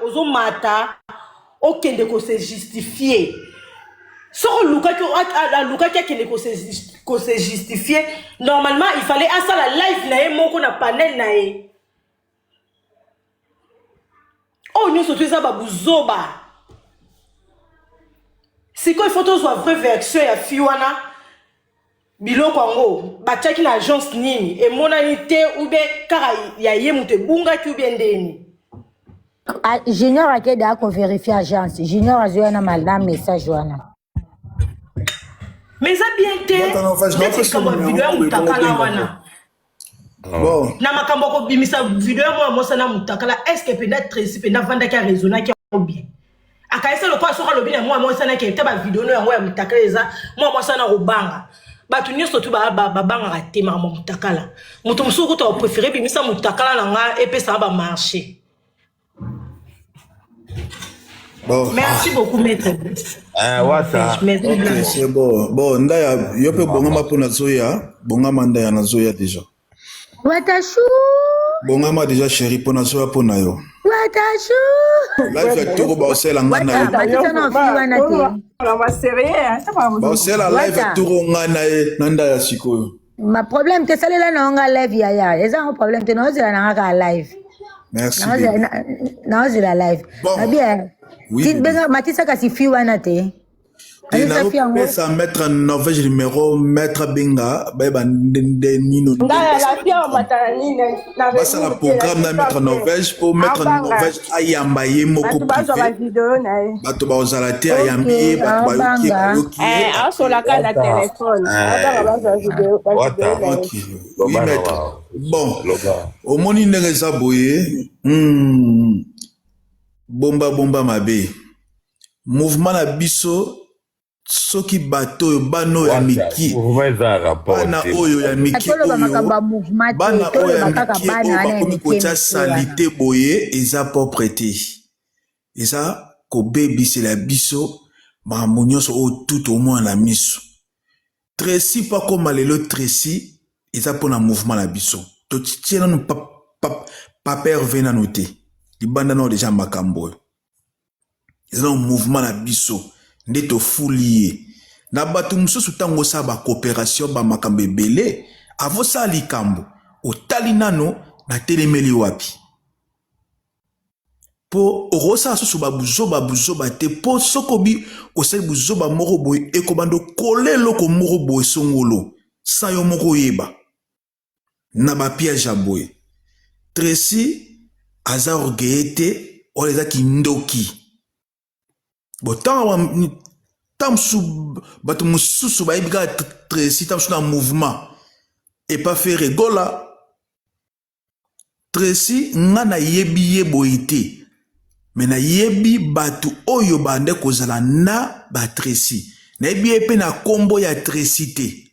ozomata okende ko se justifier. Soki olukaki alukaki akende ko se justifier, normalement il fallait asala live na ye moko na panel na ye. Oyo nyonso to eza ba buzoba. Sikoyo il faut tozwa vraie version ya fille wana. Biloko yango batiaki na agence nini emonani te ou bien kaka ya ye moto ebungaki ou bien ndeni. Ah, Junior akede ako verifier agence. Junior azoya na na message wana. Mais eza bien te. Neti likambo ya video ya mutakala wana. Bon. Na makambo ya kobimisa video ya mwana mwasi na mutakala, est-ce que mpenza Tracy mpenza avandaki araisonnaki yango bien? Akanisa lokola soki alobi na mwana mwasi wana ke ta ba video no yango ya mutakala eza mwana mwasi wana akobanga. Bato nyonso tu babangaka te makambo ya mutakala. Moto mosusu kutu akoprefere bimisa mutakala na nga epesaka ba marché. Bon. Merci beaucoup maître. Eh, wata. Ok, c'est bon. Bon, ndaya, yo pe bongama po nazoya, bongama ndaya nazoya déjà. Watashu. Bongama déjà chérie po nazoya po na yo. Watashu. Live ya toko baosela nga na yo. Matisa na fille wana te. Baosela live ya toko nga na ye na ndaya sikoyo. Ma problème te salela na nga live yaya. Eza ngo problème te naozela na nga kaka live. Merci. Baby. Naozela live. Bon. Nabi eh. Oui, Ti baby. benga matisa kasi fille wana te. Te Matisa fille yango. nazopesa maître Norvège numéro maître Benga bayeba nde nino nde Ndaya la fille omata na nini na basala retour te, la programme na fille maître pas Norvège mpo maître Abanga. Norvège ayamba ye moko bato bazwa privé bavideo na ye bato bazala te ayambi ye Ok, bato bayoki ye abanga. bayoki ye Eh, asolaka na Wata. telefone abanga Eh, bazwa video Wata. bavideo na ye ok oui Loba na maître wa. bon Loba. omoni ndenge eza boye bomba bomba mabe mouvement na biso soki bato oyo bana oyo ya Wata. miki Mouvement eza rapport bana te. oyo ya miki Toloba oyo makambo ya mouvement te. bana oyo ya Toloba kaka miki bana oyo wana ya bakomi mike kotia mike wana. salite boye eza propre te eza kobebisela biso makambo nyonso oyo tu tomona na miso. Tracy mpo akoma lelo Tracy eza mpona mouvement na biso totie nanu papa Hervé nanu te libanda nano deja makambo oyo eza na mouvement na biso nde tofuli ye na bato mosusu ntango osala bacoopération bamakambo ebele avosala likambo otali nano natelemeli wapi mpo okosala susu babuzoba buzoba te mpo soki obi osali buzoba moko boye ekobanda okola eloko moko boye songolo sa yo moko oyeba na bapiège ya boye. Tracy aza orgueilleux te wana eza kindoki bon ntango ntango mosusu bato mosusu bayebi kaka Tracy ntango mosusu na mouvement epa Ferre Gola. Tracy nga nayebi ye boye te me nayebi bato oyo bande kozala na ba Tracy nayebi ye mpe na nkombo ya Tracy te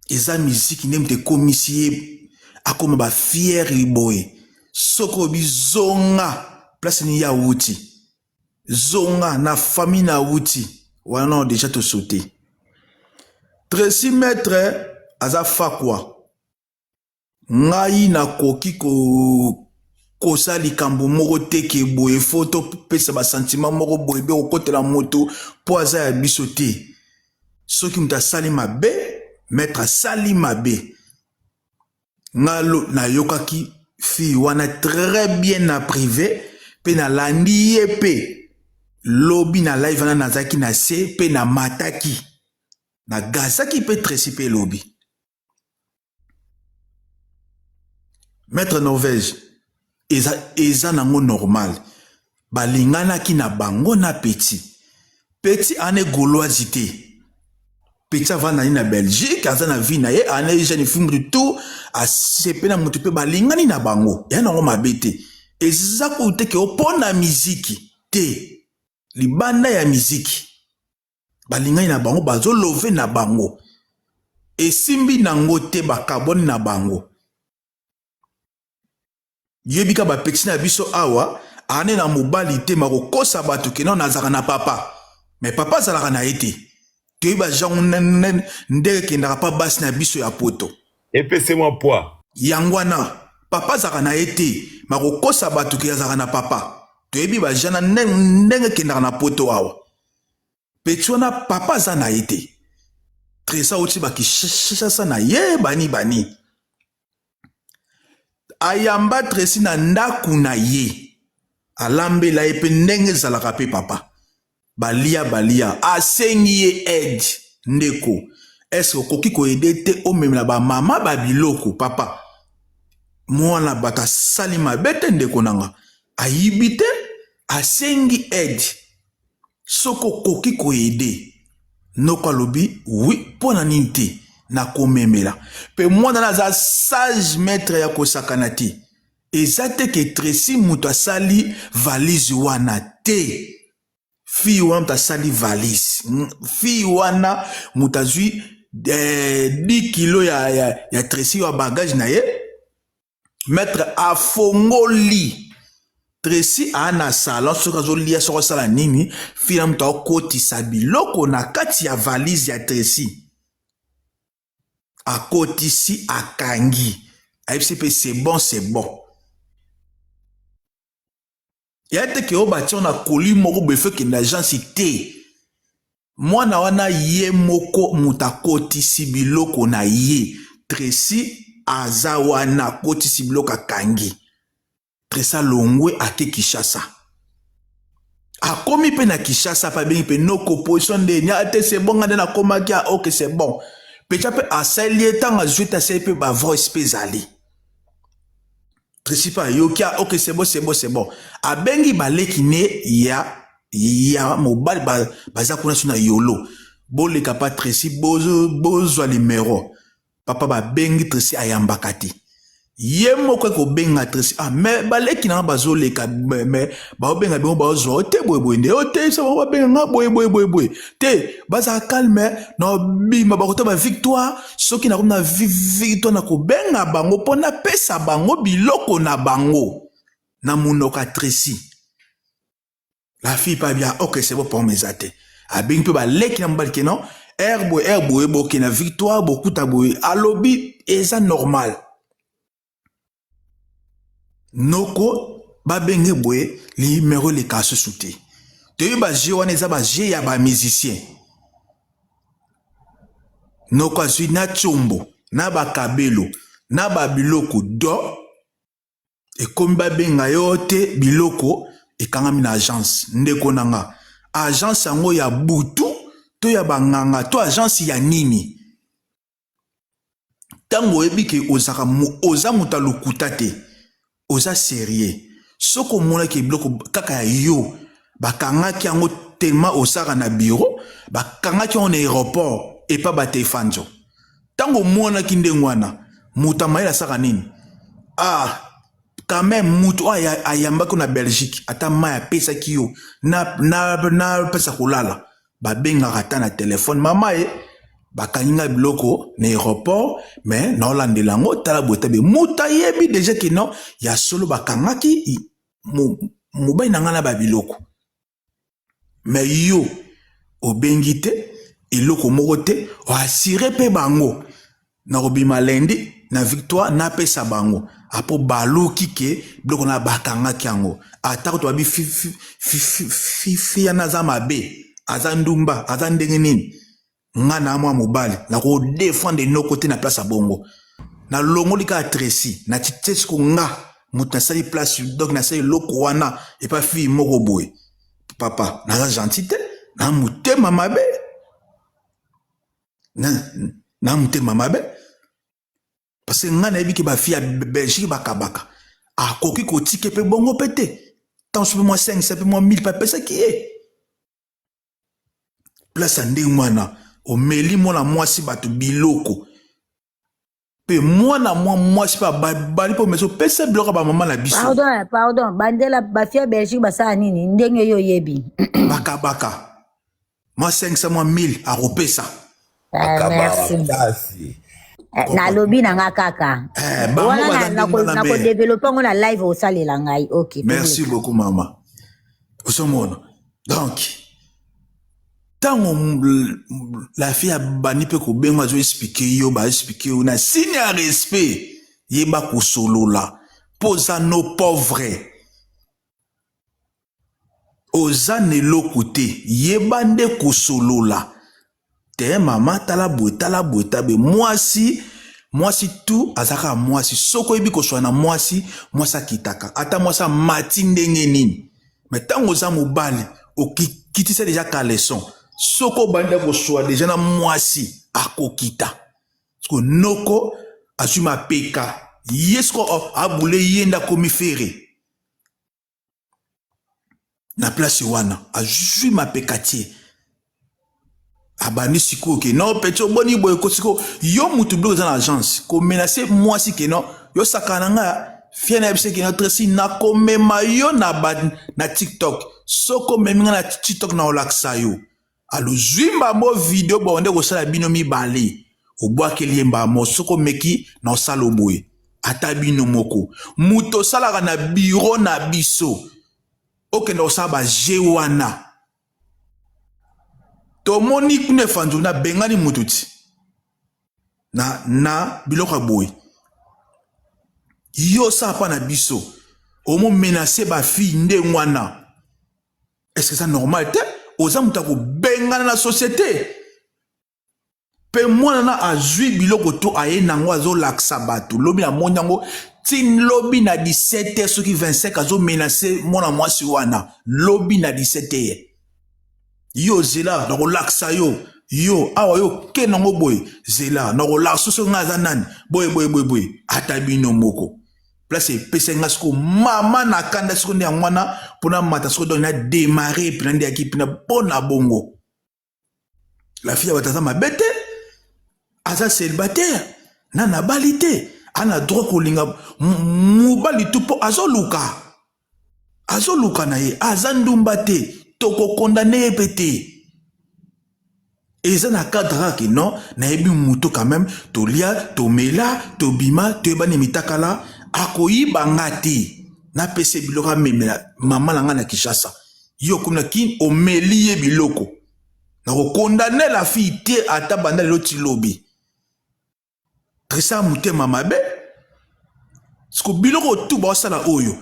eza miziki nde moto ekomisi ye akoma ba fiere boye soki obi zonga place nini ye awuti zonga na famille na awuti wana nao deja tosote. Tracy maître aza fakwa ngai nakoki kosa likambo moko te ke boye fo topesa basentiment moko boye be kokotela moto mpo aza ya biso te. Soki moto asali mabe maître asali mabe nga nayokaki fille wana très bien na privé mpe nalandi ye mpe lobi na live wana nazalaki na se mpe namataki nagazaki mpe Tracy mpe lobi. Maître Norvège eza nango normal balinganaki na bango na petit petit ane gauloise te petit avanda na Belgique aza na vie na ye ane jeune fille mutu tout asepe na mutu mpe balingani na bango ya nango mabe te eza kutu te ke opona miziki te libanda ya miziki balingani na bango bazolove na bango esimbi nango te bakabwani na bango yebika bapeti na biso awa ane na mobali te makokosa bato ke nano nazalaka na papa me papa azalaka na ye te toyebi bajango ndenge ekendaka pa basi na biso ya poto epese mwa poids yango wana. Papa azalaka na ye te, makokosa bato ke azalaka na papa. Toyebi ba jana ndenge ekendaka na poto awa. Petit wana papa aza na ye te. Tresa auti ba Kinshasa na ye bani bani. Ayamba Tracy na ndaku na ye. Alambela ye pe ndenge ezalaka pe papa. Balia balia. Asengi ye aide ndeko. Est-ce okoki ko aider te omemela ba mama ba biloko papa. Mwana bato asali mabe te ndeko nanga. Ayibi te, asengi aide. Soki okoki ko aider. Noko alobi oui mpo na nini te nakomemela. Pe mwana na aza sage maître ya kosakana te. Eza te ke Tracy mutu asali valise wana te. Fille wana mutu asali valise. Fille wana mutu azwi 10 kilo ya Tracy ya bagage na ye. Maître afongoli Tracy aa na salon soki azolia soki asala nini fille na mutu akotisa biloko na kati ya valise ya Tracy. Akotisi akangi ayebisi mpe c'est bon c'est bon. Ya te ke oyo batia na colis moko boye fo ekende agence te. Mwana wana ye moko moto akotisi biloko na ye. Tracy aza wana akotisi biloko akangi. Tracy alongwe ake Kinshasa. Akomi pe na Kinshasa pe abengi pe noko position nde nya te c'est bon nga nde nakomaki ah ok c'est bon. Pecha pe asali ye ntango azwi te asali pe ba voice pe ezali. Tracy pe ayoki ah ok c'est bon c'est bon c'est bon. Abengi baleki ne ya mobali baza kuna so na yolo. Boleka pa Tracy bozwa numero. Papa babengi Tracy ayambaka te. Ye moko ekobenga Tracy ah mais baleki na nga bazoleka mais baobenga bango bazwa te boye boye nde ote so bango babenga nga boye boye boye boye te bazala calme na bima bakota ba victoire soki nakomi na victoire na kobenga bango mpo napesa bango biloko na bango na monoko ya Tracy. La fille pas bien, ok c'est bon pour mes athées. Abengi pe ba leki na mobali ke non, air boye air boye boke na victoire bokuta boye alobi eza normal. Noko babenge boye numéro eleka susu te. Toyebi ba jeu wana eza ba jeu ya ba musiciens. Noko azwi na tshombo na bakabelo na ba biloko do ekomi babenga yo te biloko ekangami na agence. Ndeko na nga, agence yango ya butu to ya banganga to agence ya nini? Ntango oyebi ke ozaka oza moto ya lokuta te, oza sérieux. Soki omonaki biloko kaka ya yo bakangaki yango tellement osaka na bureau, bakangaki yango na aéroport epa batefanzo. Ntango omonaki ndenge wana, moto ya mayele asaka nini? Ah, quand même moto oyo ayambaki na Belgique, ata mai apesaki yo na pesa kolala, babengaka ata na telefone mama ye bakangi nga biloko na aéroport mais naolandela yango tala boye tabe. Moto ayebi déjà ke non ya solo bakangaki mobali na nga na ba biloko, mais yo obengi te eloko moko te, oasire pe bango na kobima lundi na victoire napesa bango apo baluki ke biloko na bakangaki yango. Atako tobabi fi yana aza mabe, aza ndumba, aza ndenge nini, nga na mwa mobali nakodefendre noko te na place ya bongo. Nalongoli kaka Tracy na titie siko nga moto nasali place, donc nasali eloko wana epa fille moko boye. Papa naza gentil te, na motema mabe, na motema mabe parce que nga nayebi ke ba fille ya Belgique bakabaka, akoki kotika pe bongo pe te. Ntango soki mwa 500 pe mwa 1000 pe apesaki ye place ya ndenge wana. Omeli mwana mwasi bato biloko pe mwana mwa mwasi pe abali po meso pesa biloko ya bamama na biso. Pardon, pardon, bandela bafia ya Belgique basala nini ndenge yo yebi? Bakabaka mwa 500 mwa 1000 akopesa. Merci. Kasi. Nalobi na nga kaka. Bango Wana baza ndenge wana na mère. kodevelope yango na live osalela ngai. Ok, Merci toleka. beaucoup mama. Ozomona. Donc ntango la fille abandi mpe kobenga azo expliquer yo, ba expliquer yo na signe ya respect, yeba kosolola. mpo oza no pauvre. Oza na eloko te, yeba nde kosolola. Te mama, tala boye, tala boye, tala boye. Mwasi, mwasi tu aza kaka mwasi. Soki oyebi kosolola na mwasi, mwasi akitaka. Ata mwasi amati ndenge nini. Mais ntango oza mobali, okitisa deja caleçon. Soki obandi kosolola deja na mwasi, akokita. Siko noko azwi mapeka. Ye siko abule ye nde akomi fere. Na place wana azwi mapeka tie abandi sikoyo ke non petit oboni boye ko sikoyo yo mutu biloko eza na agence komenase mwasi ke non yo sakana na nga fia na yebisa ke non Tracy nakomema yo na ba na TikTok soki omemi nga na TikTok na olakisa yo alozwi mbambo video bonde kosala bino mibale obwakeli ye mbambo soki omeki na osala oboye ata bino moko moto osalaka na biro na biso okende kosala baje wana tomoni kuna efanzu na bengani moto ti na biloko ya boye yo osala mpa na biso omomenase bafille ndenge wana. Est-ce que ça normal te? Oza moto ya kobengana na société. Pe mwana na azwi biloko to aye nango azolakisa bato. Lobi na moni yango ti lobi na 17h soki 25 azo menacer mwana mwasi wana. Lobi na 17h. Yo zela na kolakisa yo. Yo awa yo ke nango boye zela na kolakisa soki nga aza nani boye boye boye boye ata bino moko. Place epesaki nga sikoyo mama na kanda sikoyo nde yango wana mpona mata sikoyo donc na démarrer mpena nde yaki mpena mpona bongo. La fille ya bato aza mabe te, aza célibataire, na nabali te, ana droit kolinga mobali tu mpo azoluka, azoluka na ye, aza ndumba te, tokokondane ye mpe te. Eza na cadre kaka ke non, nayebi moto quand même, tolia, tomela, tobima, toyebani mitakala, akoyiba nga te. Napesa ye biloko amemela mama na nga na Kinshasa. Yo okomi na Kin, omeli ye biloko. Nakokondane la fille te ata banda lelo ti lobi. Trissa motema mabe. Siko biloko tu baosala oyo.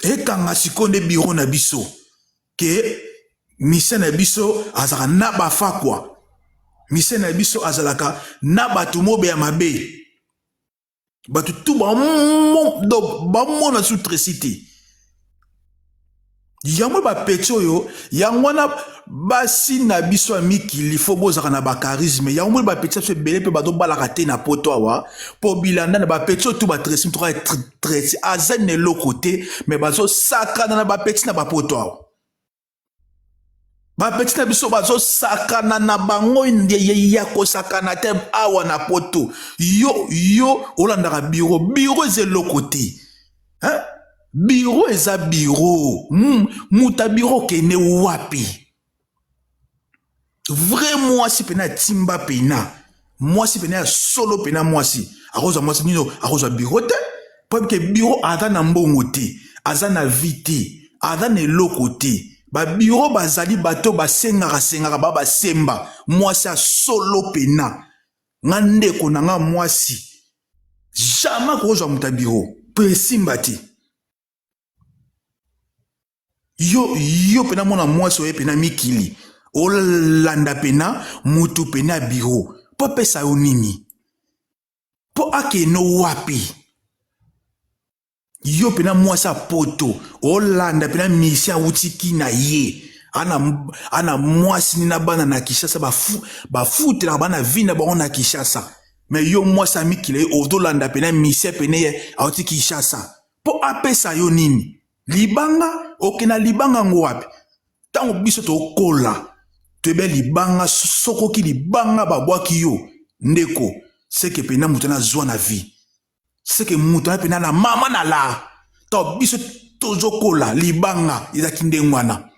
Ekanga sikoyo nde biro na biso ke mise na biso azalaka na bafakwa, mise na biso azalaka na bato mobe ya mabe, bato tu bamona su Tracy te. Yango bapeti oyo yango wana basi na biso ya mikili fo bozalaka na bacharisme. Yango moni bapeti biso ebele mpe bazobalaka te na poto awa mpo bilanda na bapeti oyo tu batresi motoka Tracy aza na eloko te, me bazosakana na bapeti na bapoto awa. Bapeti na biso bazosakana na bango ya kosakana te awa na poto. Yo yo olandaka biro, biro eza eloko te. Hein? Biro eza biro. Muta biro okende wapi? Vrai mwasi pena timba pena. Mwasi pena ya solo pena mwasi. Akozwa mwasi nino, akozwa biro te. Po ke biro aza na mbongo te, aza na vie te, aza na eloko te. Ba biro bazali bato basengaka sengaka ba basemba. Mwasi ya solo pena. Nga ndeko na nga mwasi. Jamais akozwa moto ya biro. Po esimba te. Yo yo pena mwana mwasi oye pena mikili olanda pena mutu pena ya biro po apesa yo nini po akende wapi? Yo pena mwasi ya poto olanda pena misi awuti kina ye ana mwasi ni na bana na Kinshasa bafutelaka bana vie na bango na Kinshasa, mais yo mwasi ya mikili ozolanda pena misi pene ye awuti Kinshasa po apesa yo nini? Libanga okenda libanga ngo wapi? Ntango biso tokola toyebe libanga, sokoki libanga babwaki yo ndeko, seke pena moto na zwa na vie, seke moto na pena na mama na la. Ntango biso tozokola libanga ezalaki ndenge wana,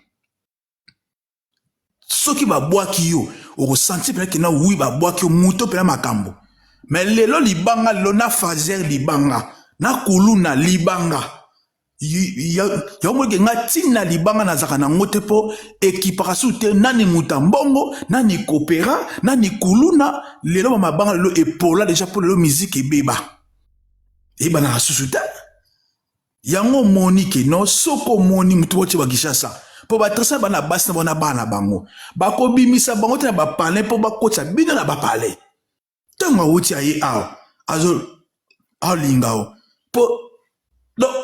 soki babwaki yo okosentir pena kena wi babwaki yo moto pena makambo. Mais lelo libanga, lelo na fazer libanga na kuluna libanga. Yango moke nga ntina libanga nazalaka nango te mpo ekipaka su te nani moto ya mbongo nani kopera nani kuluna lelo bamabanga lelo epola deja mpo lelo miziki ebeba eyebanaka susu te. Yango omoni ke no soki omoni moto botie ba Kinshasa mpo batresa bana basi na bango na bana bango bakobimisa bango te na bapalais mpo bakotisa bino na bapalais. Ntango awuti aye awa azo alinga o mpo donc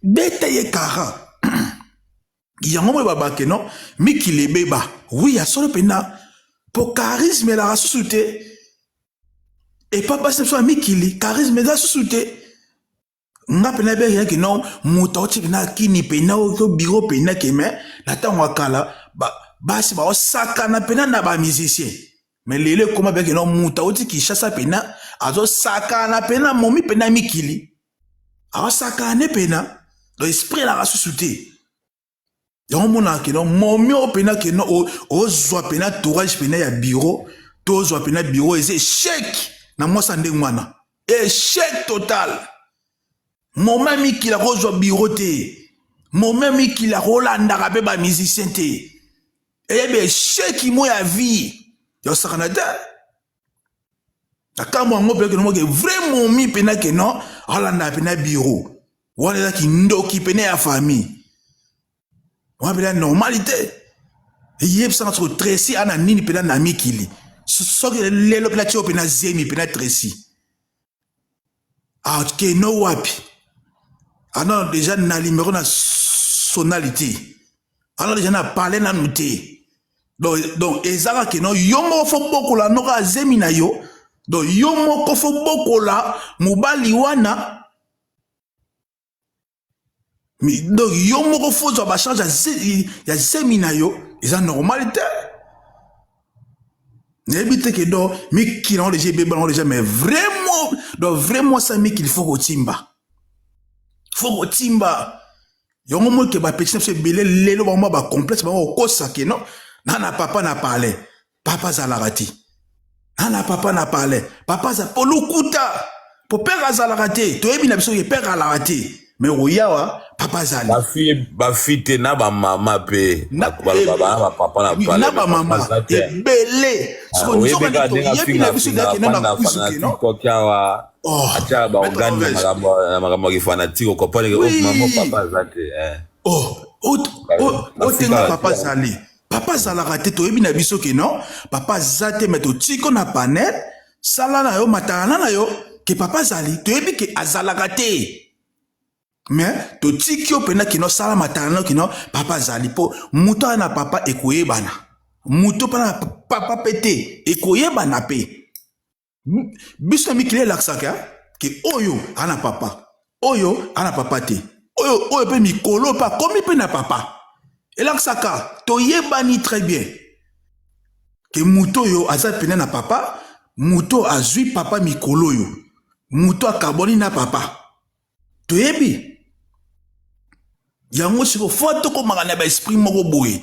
beta ye kara yango moyo babake no mikili ebeba wi ya solo mpenza mpo charisme elaka susu te epa basi na biso ya mikili charisme eza susu te. Nga pena be yaki no moto auti pena kini pena to bureau pena ke mais na ntango ya kala ba, basi baosakana pena na ba musicien mais lelo ekoma beke no moto auti Kinshasa pena azosakana pena momi pena mikili aosakana ne pena donc esprit elaka susu te. Yango omonaka ke no momi oyo pena ke no ozwa pena tourage pena ya bureau to ozwa pena bureau eza échec na mwasi ya ndenge wana, échec total. Momi ya mikili akozwa bureau te, momi ya mikili akolandaka mpe ba musicien te, eyebi échec mo ya vie ya osakana te. Na kambo yango mpe keno moke vrai momi pena ke no alandaka pena bureau wana eza kindoki pene ya famille wana pena normalité. Eyebisanga soko Tracy ana nini pena na mikili soki lelo pena tio pena zemi pena Tracy akeno wapi ana deja na numero na sonalité ana deja na parle nanu te. Donc ezaka keno yo moko fo bokola noka azemi na yo, donc yo moko fo bokola mobali wana, donc yo moko fo ozwa bacharge ya zemi na yo, eza normal te. Nayebi te ke do mikili yango deja ebeba yango deja, mais vraiment donc vraiment sa mikili fo kotimba, fo kotimba yango moke bapeti na biso ebele lelo bango bacomplexe bango kokosa ke no na na papa na parle papa azalaka te, na na papa na parle papa aza po lokuta po père azalaka te, toyebi na biso ke père azalaka te, mais oyawa papa azali bafi te na bamama mpe baloba bana bapapa na parle na bamama ebele. Oyebi kaka ndenge afinga na TikTok awa atia baorgane na makambo ya kifanatike, okomprendre ke mama papa aza te. Otenga papa azali, papa azalaka te, toyebi na biso ke non papa aza te, mais totiko na panel sala na yo matalana na yo ke papa azali, toyebi ke azalaka te, mais totiki yo mpena kino sala matalana yo kino papa azali, mpo moto aya na papa ekoyebana, moto mpe na papa mpe te ekoyebana mpe. Biso na mikili elakisaka ke oyo ana papa, oyo ana papa te, oyo oyo mpe mikolo mpe akomi mpe na papa, elakisaka toyebani très bien ke moto oyo aza pene na papa, moto azwi papa mikolo oyo, moto akabwani na papa, toyebi yango. Siko fo tokomaka na baesprit moko boye,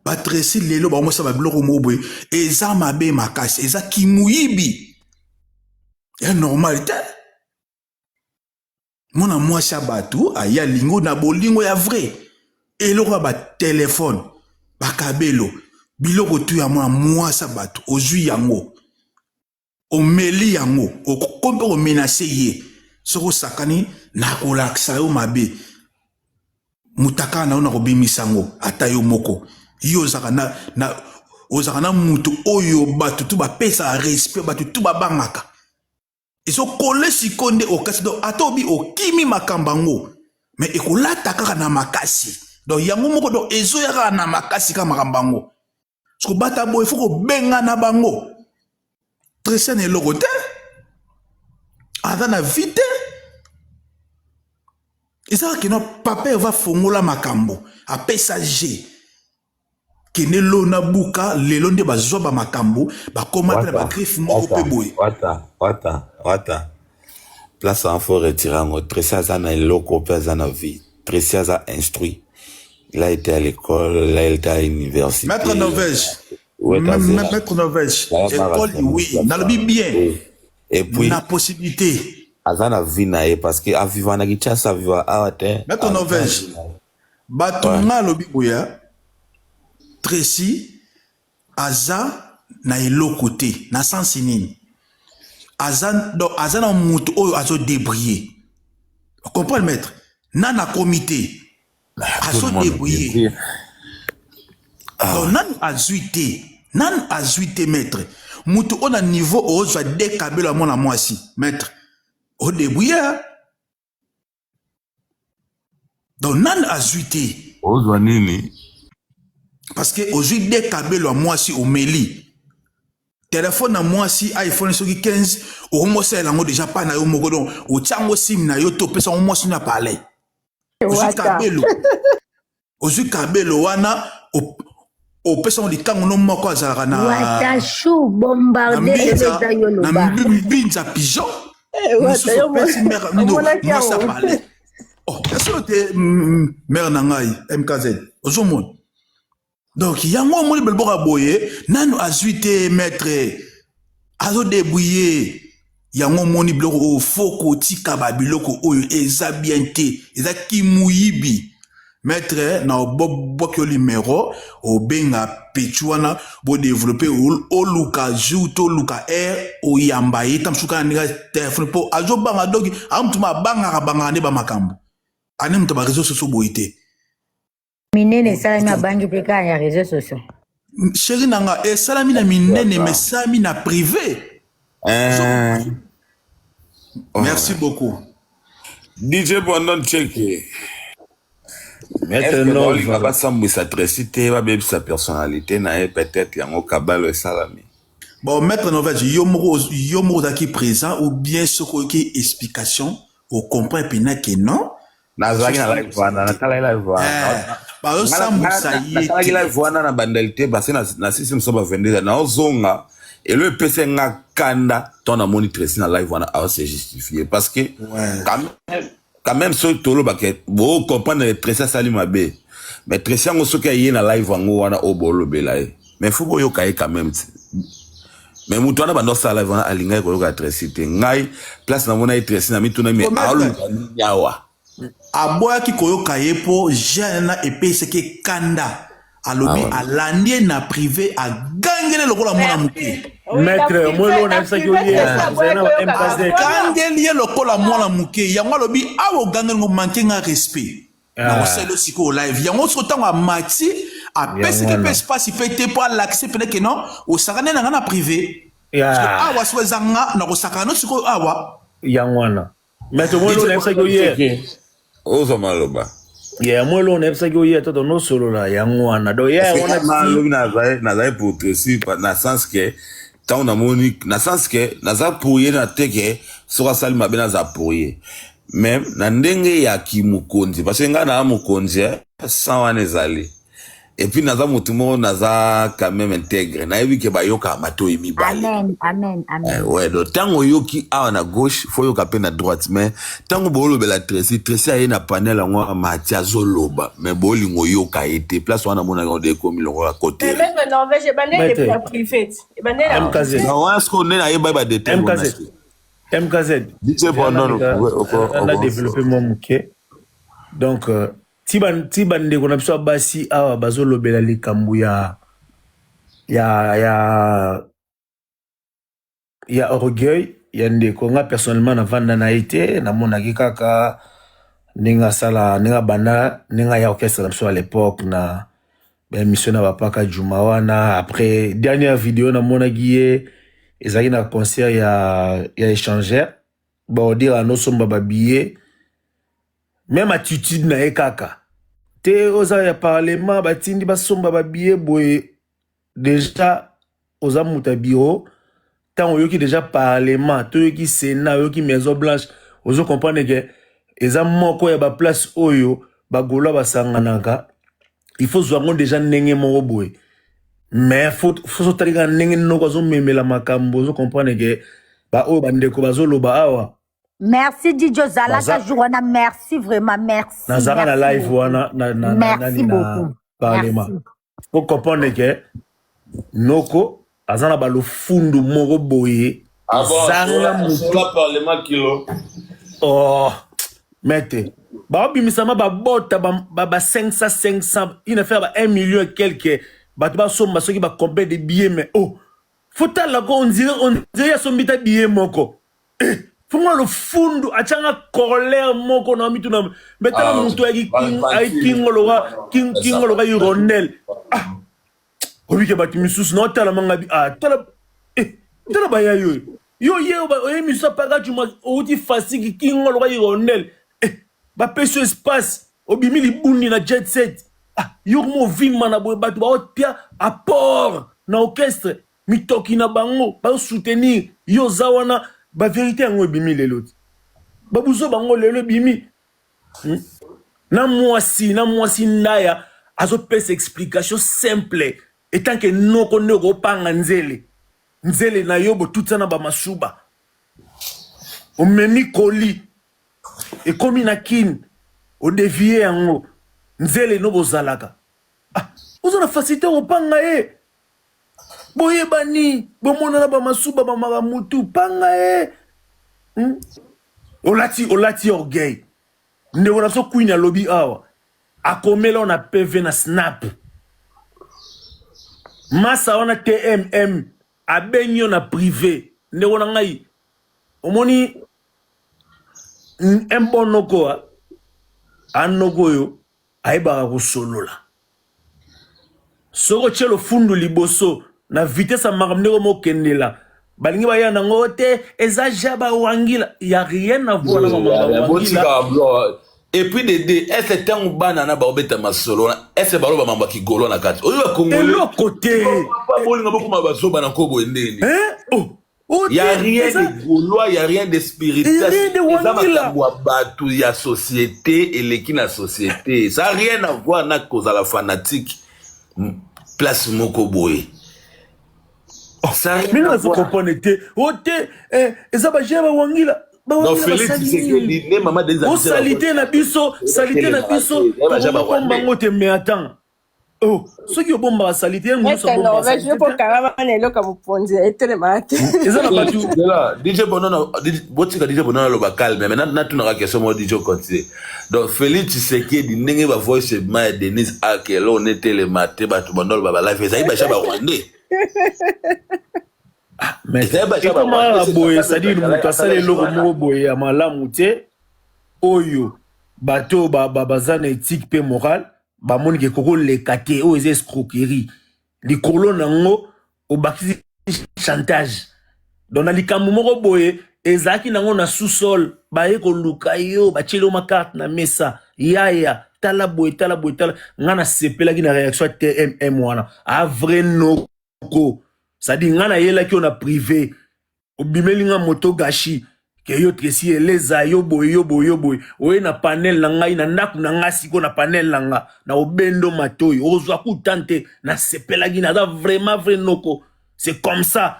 batresi lelo bamosala babiloko moko boye eza mabe makasi, eza kimuyibi ya normal te. Mwana mwasi ya bato aye alingo na bolingo ya vrai, eloko ya batelefone bakabelo biloko tu ya mwana mwasi ya bato ozwi yango omeli yango okomi mpe komenase ye, soki osakani nakolakisa yo mabe mutaka na yo nakobimisa yango ata yo moko. Yo ozalaka na, na, ozalaka na mutu oyo bato tu bapesaka respect, bato tu babangaka, ezokole sikoyo nde okasi. Donc ata obi okimi makambo yango, mais ekolata kaka na makasi, donc yango moko donc ezoya kaka na makasi kaka makambo yango. Siko bata boye fo kobengana bango, Tracy na eloko te, aza na vie te, ezaka kino papa eva fongola makambo apesa g kende lona buka lelo nde bazwa ba makambo bakoma mpe na bagriffe moko mpe boye. Wata wata wata place en faut retirer yango. Tracy aza na eloko mpe aza na vie. Tracy aza instruit, il a été à l'école, il a été à l'université. Maître Norvège, maître Norvège, école oui, nalobi bien. Et puis na possibilité. Aza na vie na ye parce que aviva na Kinshasa, aviva awa te. Maître Aza na Norvège, vie na ye. bato Ouais. nga alobi boya, Tracy aza na eloko te, na sens nini? Aza, donc, aza na moto oyo azo débrouiller. Comprendre maître? Nana akomi te. Tout Azo le monde débrouiller. débrouille. Ah Donc ouais. nanu azwi te. Nanu azwi te maître. Moto oyo na niveau ozwa de kabelo ya mwana mwasi, maître. O débrouiller. Hein? Donc nanu azwi te. Ozwa nini? Parce que ozwi de kabelo ya mwasi omeli. Telefone na mwasi iPhone soki 15 okomosalela yango déjà pa na yo moko, donc otia yango sim na yo to opesa yango mwasi na palais. Ozwi Wata. kabelo. Ozwi kabelo wana opesa yango likango no moko azalaka na Watashu na bombarde mbinza eleza yo na loba. mbinza pigeon. Eh, Wata, Mosusu yo opesi mère no omonaki mwasi yango. apale. Oh, esolo te mère na ngai MKZ ozomona. Donc yango omoni belboka boye nanu azwi te maître azodébrouiller. Yango omoni biloko oyo fo kotika ba biloko oyo eza bien te, eza kimuyibi. Maître na obobwaki yo numéro obenga pechu wana bodéveloppe oluka jour to oluka heure oyamba ye ta mosusu kaka ndenge telefone mpo azobanga, donc aza motu ma abangaka bangaka nde bamakambo ane moto ba réseau sociaux boye te. Minene esalami abangi te kaka ya réseau sociaux. Chéri na nga esalami na minene mais esalami na privé. Oh. Merci beaucoup. DJ Brandon Cheke. Maître Est-ce que baolinga Nova. basambwisa Tracy te, babebisa personnalité na ye, peut-être yango kabalo esalami. Bon, maître Norvège, yo moko ozalaki présent ou bien soki oyoki explication ocomprend mpena ke non. Nazalaki na live wana, natalaki live wana. Bazosambwisa ye Natalaki te. live wana na bandeli te parce que na sisi mosusu ba 22 naozonga elo epesi nga kanda ntango namoni Tracy na live wana aose justifier parce que quand même soki tolobaka bocomprendre Tracy asali mabe, mais Tracy yango soki aye na live yango wana oyo bolobela ye, mais faut boyoka ye quand même ti. Mais moto wana bando asala live wana alingaki koyoka Tracy te. Ngai place namona ye Tracy na mituna me Oh, maître. aoluka nini awa? Aboyaki koyoka ye mpo jeune na epesaki kanda, alobi Ah ouais. alandi ye na privé, agangeli lokola mwana moke. Maître, moi lo nayebisaki yo ye ezali na ba MKZ. Agangeli ye lokola mwana moke. Yango alobi awa ogangeli ngo manke nga respect, nakosala yo sikoyo live. Yango siko ntango amati apesaki Yango mpe wana. espace mpe te mpo alakisi pene ke non, osaka nde na nga na privé. Awa sikoyo eza nga nakosaka no sikoyo awa. Yango wana, maître, moi lo nayebisaki yo ye. Ozwa maloba. Yeah, moi lo nayebisaki yo ye toto nosolola yango wana, donc ye wana ti. Lobi nazali pour Tracy na sens ke ntango namoni, na sens ke naza pour ye na te ke soki asali mabe naza pour ye, mais na ndenge ya kimokonzi, parce que ngai naa mokonzi san wana ezali, et puis naza motu moko naza quand même intègre, nayebi ke bayokaka matoi mibale. Amen, amen, amen. Ouais, donc ntango oyoki awa na gauche, fo oyoka mpe na droite. Mais ntango boolobela Tracy, Tracy aye na panel yango amati azoloba, mais bolingo oyoka ye te. Place wana amonaki ode ekomi longola côté. Maître Norvège, ebandeli Maître. depuis na privé. Ebandeli na MKZ. Na wana sikoyo nde nayeba badetail wana. MKZ. MKZ. DJ Brandon, Na développe mwa moke. Donc ti bandeko na biso ya basi awa bazolobela likambo ya orgueil ya ndeko. Nga personnellement navanda na ye te, namonaki kaka ndenge asala, ndenge abanda, ndenge aya orchestre na biso à l'époque na baémission na bapaka juma wana. Après, dernière vidéo namonaki ye ezalaki na concert ya échangeur, baodire anosomba babillet, même attitude na ye kaka te oza ya parlement, batindi basomba babillet boye. Déjà oza moto ya bureau, ntango oyoki déjà parlement to oyoki sénat, oyoki Maison Blanche, ozo comprendre ke eza moko ya baplace oyo bagaulois basanganaka. Il faut zwa yango déjà ndenge moko boye, mais faut sotali kaka ndenge noko azomemela makambo, ozo comprendre ke baoyo bandeko bazoloba awa. Merci DJ ozalaka Baza jour wana, merci vraiment, merci. Nazalaka na Merci live beaucoup. wana na Merci nani na beaucoup. parlement. Merci. Faut comprendre ke noko aza na balofundu moko boye. Ah bon, Ezanga sola, motu. sola parlement kilo. Oh, maître, baobimisama babota ba, ba, ba 500 500, une affaire ba 1 million et quelque, bato basomba soki ba combien de billets, mais oh, faut tala ko on dirait asombi ta billet moko. Eh, fonga lofundu atianga colère moko na mitu na mais tala Ah, moto ayaki Valentine. kingo loka kingo loka hirondelle. Ah, obike bato misusu na otala manga bi ah tala, eh, tala baya yo yo ye oye misu apaka cuma outi fasiki kingo loka hirondelle, eh, bapesi yo espace, obimi libundi na jet set. Ah, yo komo ovimba na boye, bato baotia apport na orchestre, mitoki na bango bazosoutenir yo, oza wana. Bavérité yango ebimi lelo ti babuzo bango lelo ebimi. Na mwasi ndaya azopesa explication simple etant que noko nde okopanga nzele nzele na yo, botutisa na bamasuba, omemi koli ekomi na kini, odévier yango nzele no bozalaka. Ah, oza na facilité kopanga ye, boyebani, bomonana bamasuba bamaka mutu panga ye, Olati orgueil. Ndeko na biso Queen alobi awa, akomela oyo na PV na Snap, masa wana TMM abengi yo na privé. Ndeko na ngai, omoni un bon noko anoko oyo ayebaka kosolola. Soki otie lofundu liboso na vitesse ya makambo ndenge mokendela, balingi baya nango te, eza ja bawangila ya rien à voir na makambo bawangila. Botika blo. Et puis dede ese ntango bana na baobeta masolo wana, ese baloba mambo ya kigolo na kati oyo bakongole Eloko te. Bolinga bokoma bazoba na nkobo ndeni. Hein? Oh. Oh, Y a te, rien de gaulois, y a rien de spirituel. Y a rien de Eza wangila. makambo ya bato ya société, eleki na société. Ça a rien à voir na kozala fanatique. Place moko boye. Ça a rien Mina à nazo voir. comprendre te o te, eh, eza baje bawangila. Non, Félix Tshisekedi, ne mama Denise O salite na biso, salite na biso, tokobomba yango te. Mais attends, oh, soki obombaka salite ye mosusu Ete abombaka Norvège, salite yo te. kokanga bana eloko ya mokonzi etelemaka te. Eza na bato. Zela, DJ Bonono, botika DJ Bonono aloba calme, mais natunaka question moko, DJ continue. Donc Félix Tshisekedi, ndenge ba voice ma ya Denise Akelo netelema te, bato bandolo ba ba live ezali baja ba Rwandais. Mais Ezali baja ba ekoma kaka Rwandais. boye, c'est-à-dire moto asala eloko moko boye ya malamu te, oyo bato oyo baza na éthique mpe morale bamoni ke kokoleka te, oyo eza escroquerie likolo nango, obakisi chantage. Donc na likambo moko boye ezalaki nango na sous-sol, baye koluka yo, batieli yo macarte na mesa, yaya tala boye, tala boye, tala. Nga nasepelaki na réaction ya TMM wana, a vrai noko, c'est-à-dire nga nayelaki yo na privé, obimeli nga moto gashi ke yo Tracy eleza yo boye, yo boye, yo boye, oye na panel na ngai na ndako na ngai, sikoyo na panel na nga na obendo matoi, ozwa kuta te. Nasepelaki, naza vraiment vrai noko, c'est comme ça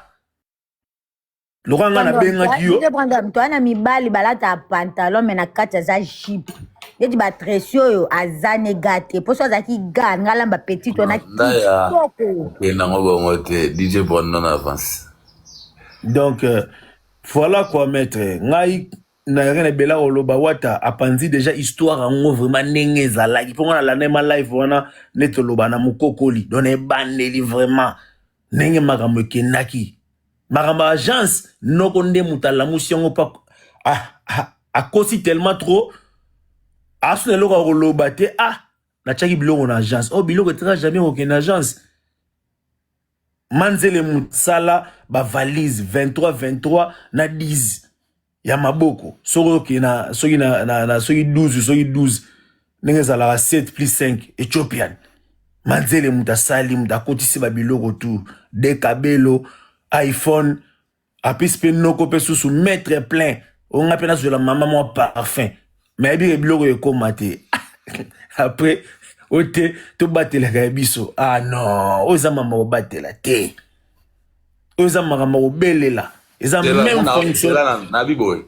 lokola nga nabengaki yo. Moto wana, mibali balataka pantalon mais na kati aza jupe, neti baTracy oyo aza ne ga te, mpo so azalaki ga nga alamba petit wana. Ndaya. Kitoko. Nango bongo te, DJ Bonono avance. Donc voilà quoi, maître, ngai na rien ebela koloba. Wata apanzi déjà histoire yango vraiment ndenge ezalaki, mpo nga nalanda ma live wana nde toloba na mokokoli. Donc ebandeli vraiment ndenge makambo ekendaki, makambo ya agence, noko nde moto alamusi yango mpo akosi tellement trop, asu na eloko ya koloba te. Ah, natiaki biloko na agence, oyo biloko etika jamais kokende agence. Manzele mosala bavalise 23 23 na 10 ya maboko, soki okende na soki na soki 12, soki 12 ndenge ezalaka 7 plus 5 ethiopian. Manzele moto asali, moto akotisi babiloko tu de kabelo iPhone, apesi mpe noko mpe susu maître plein onga mpe nazwela mama mwa parfum, mais ayebika biloko ekóma te. Après oyo te, tobatelaka ya biso. Ah non, oyo eza mama kobatela te, oyo eza makambo kobelela, eza même fonction. Nabi boye,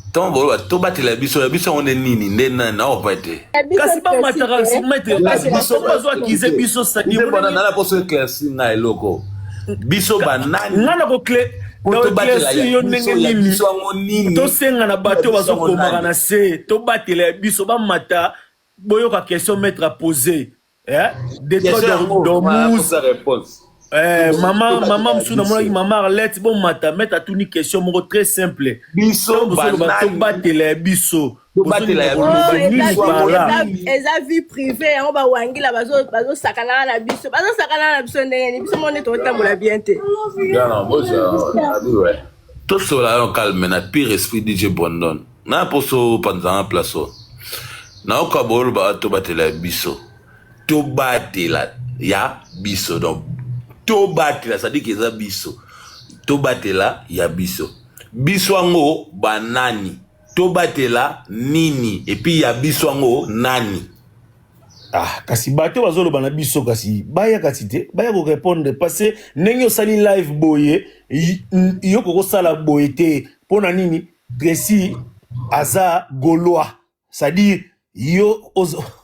ntongo boloba tobatela biso ya biso, yango nde nini nde nani naopa te? Kasi bamataka maître, biso bazo akize biso. Nala poso éclairci nga eloko, biso banani? Nga na kocle Po tobatela Donc, ya yo biso, ndenge ya nini biso yango nini? Tosenga na bato oyo Ya biso yango bazokomaka nani? na se, tobatela ya biso, bamata, boyoka question maître a posé, eh? Détroit Question yango, voilà, d'Ormuz. posa réponse. Eh, mama Tobatela mama ya mosusu namonaki biso. mama Arlette, bomata, maître atuni question moko très simple. Biso Ntango bozoloba banani? tobatela ya biso, Tobatela ya bozolinga Oh, koloba eza nini vie- par là? eza vie privée yango. Bawangila bazosakanaka na biso, bazosakanaka na biso ndenge nini? Biso moko nde tokotambola bien te. Non, bon, tosola yo calme na pire esprit. DJ Brandon, na poso opanzanga place oyo nayoka boyoloba tobatela ya biso, tobatela ya biso. Donc tobatela, c'est-à-dire que eza biso, tobatela ya biso. Biso yango banani? Tobatela nini? Et puis ya biso yango nani? Ah, kasi bato bazoloba na biso, kasi baya kasi te, baya korépondre, parce que ndenge osali live boye, yo kokosala boye te. Mpo na nini? Tracy aza Gaulois, c'est-à-dire yo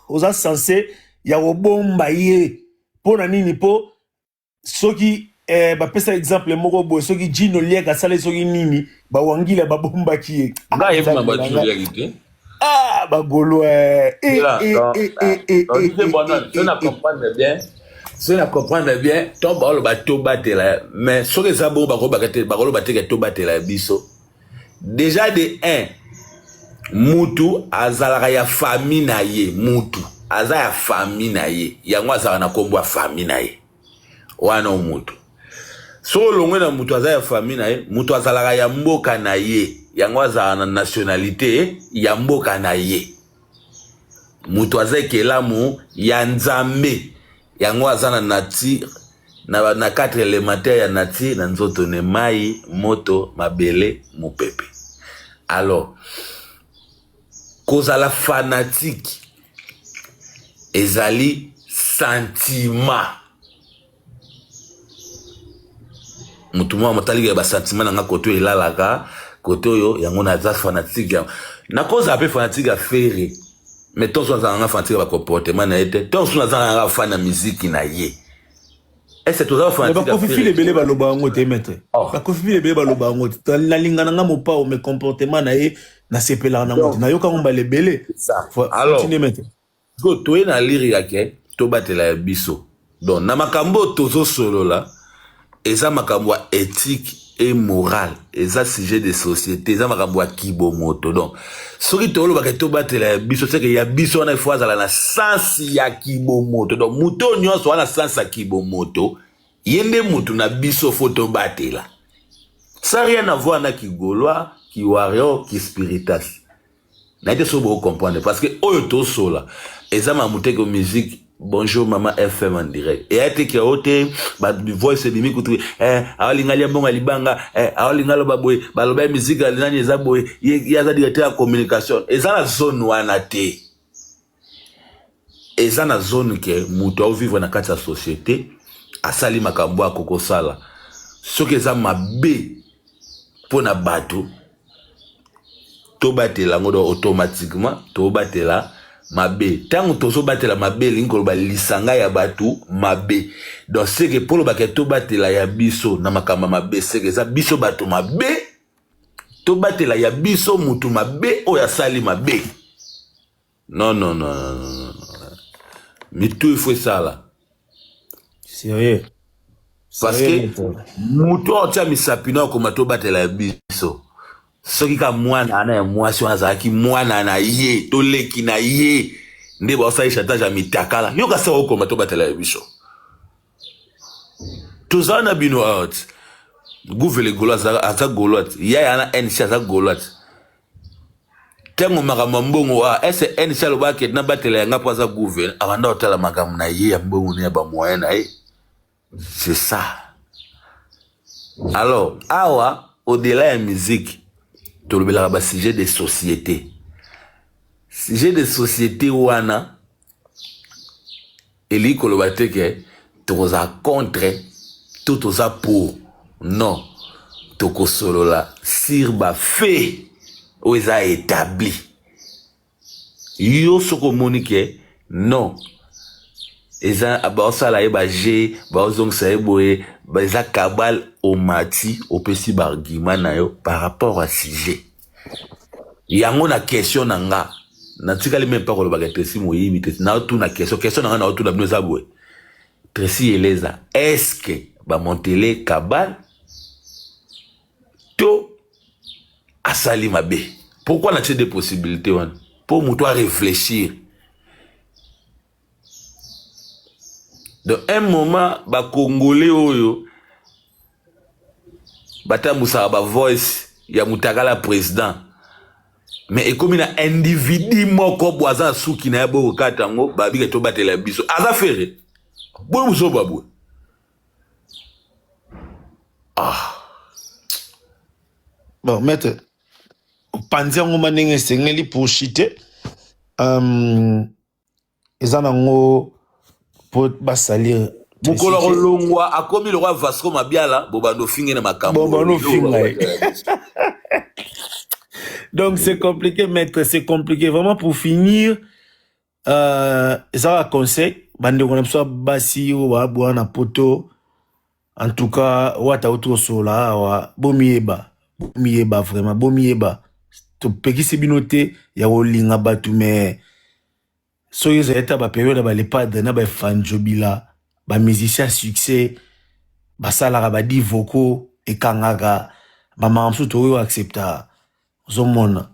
oza censé ya kobomba ye. Mpo na nini? Mpo soki bapesa exemple moko boye, soki Jino Liek asali soki nini, bawangila babombaki ye. Ah, Ngai yebi Nzambe na na bato ngai. liaki te. Ah, bagaulois, eh, Là, eh, donc, eh, eh, eh, donc, eh, DJ eh, Brandon, eh, soki na eh, eh. comprendre bien, soki na comprendre bien, to baoloba tobatela, mais soki eza bongo, bakolobaka te, bakoloba te ke tobatela ya biso. Déjà de 1, mutu azalaka ya famille na ye, mutu aza ya famille na ye, yango azalaka na nkombo ya famille na ye wana. O mutu soki olongwe na mutu aza ya famille na ye, mutu azalaka ya mboka na ye, yango azalaka na nationalité ya mboka na ye. Mutu aza ekelamu ya Nzambe, yango aza na nature, na quatre élémentaire ya nature na nzoto ne: mai, moto, mabele, mopepe. Alors kozala fanatique ezali sentiment. Motu moko motaliki ya basentiment na nga, kote oyo elalaka, kote oyo yango naza fanatique ya, nakozala mpe fanatique ya Ferre, mais ntonso nazala nga fanatique ya bacomportement na ye te, ntonso nazala nga fan ya miziki na ye. Ese toza Mais fanatique ya bakofi file Ferre? Ebele baloba yango te, maître. Oh. Bakofi file ebele baloba yango te: nalinga na nga Mopao, mais comportement na ye nasepelaka nango te. Nayoka ngo mbala ebele. Ça. Alors, Continue, maître. Sikoyo toye na lire yake tobatela ya biso. Donc na makambo oyo tozosolola eza makambo ya éthique et morale, eza sujet de société, eza makambo ya kibomoto. Donc soki tolobaka tobatela ya biso, seke ya biso wana ifo azala na sens ya kibomoto. Donc moto oyo nyonso wana sens ya kibomoto, ye nde motu na biso fo tobatela, sans rien avoir na kigaulois, kiwarrior, kispiritas. Naye te soki bocomprendre, parce que oyo tosola eza mamu te ke musique. Bonjour mama FM en direct. Eya te ke o te bavoice ebimi kutu, aolinga lia mbongo ya libanga, aolinga aloba boye, baloba ya musique ya nani eza boye, ye aza directeur ya communication. Eza na zone wana te, eza na zone ke moto aovivre na kati ya société, asali makambo akokosala soki eza mabe mpo na bato, tobatela yango. Donc automatiquement tobatela mabe. Ntango tozobatela mabe, elingi koloba lisanga ya bato mabe. Donc seke mpo olobaka tobatela ya biso na makambo ya mabe, seke eza biso bato mabe, tobatela ya biso mutu mabe oyo asali mabe. Non, non, non, non, non, non. Mitu ifo esala. Sérieux. Parce Sérieux, que maître. moto oyo atia misapi na okoma tobatela ya biso, soki ka mwana wana ya mwasi wana azalaki mwana na ye, toleki na ye nde baosali chantage ya mitakala, yoka sa okoma tobatela ya biso. Tozala na bino awa ti guvele golo aza golo ati yaya na nc aza golo ati. Ntango makambo ya mbongo a ese nc alobaki nabatela yanga mpo aza guvele, abanda kotala makambo na ye ya mbongo ne ya bamoyen na ye, c'est ça. Alors awa, au-delà ya musique, tolobelaka basujet de société. Sujet de société wana elingi koloba te ke tokozala contre to toza pour. Non, tokosolola sur bafaits oyo eza établi. Yo soki omoni ke non. Eza baosala ye ba jeu, baozongisa ye boye, eza cabale omati opesi ba argument na yo par rapport à sujet. Yango na question na nga natikali meme pas kolobaka Tracy moyibi Tracy naotuna question question na nga naotuna bino eza boye Tracy Eleza est-ce que bamontele cabale to asali mabe? Pourquoi natie des possibilités wana po moto a réfléchir. Donc un moment ba congolais oyo batambusaka ba voice ya mutakala président mais ekomi na individu moko bo aza na suki na ye bokokata yango babika tobatela biso aza fere boye buzoba boye ah. Bon maître opanzi yango ma ndenge esengeli pour chiter eza nango po basalir mokolo akolongwa akomi lokwa Vasco Mabiala bobanda ofinge na makambo bobanda ofinga ye donc c'est compliqué maître c'est compliqué vraiment pour finir euh, eza ba conseil bandeko na biso ya basi oyo babwa na poto en tout cas wata auti kosolola awa bomiyeba bomiyeba vraiment bomiyeba topekisi bino te ya kolinga bato mais soki ezali ata baperiode ya balepadre na baefanjobila bamusicien ya succès basalaka badi vocaux ekangaka bamaka mosusu tokoki koaccepta ozomona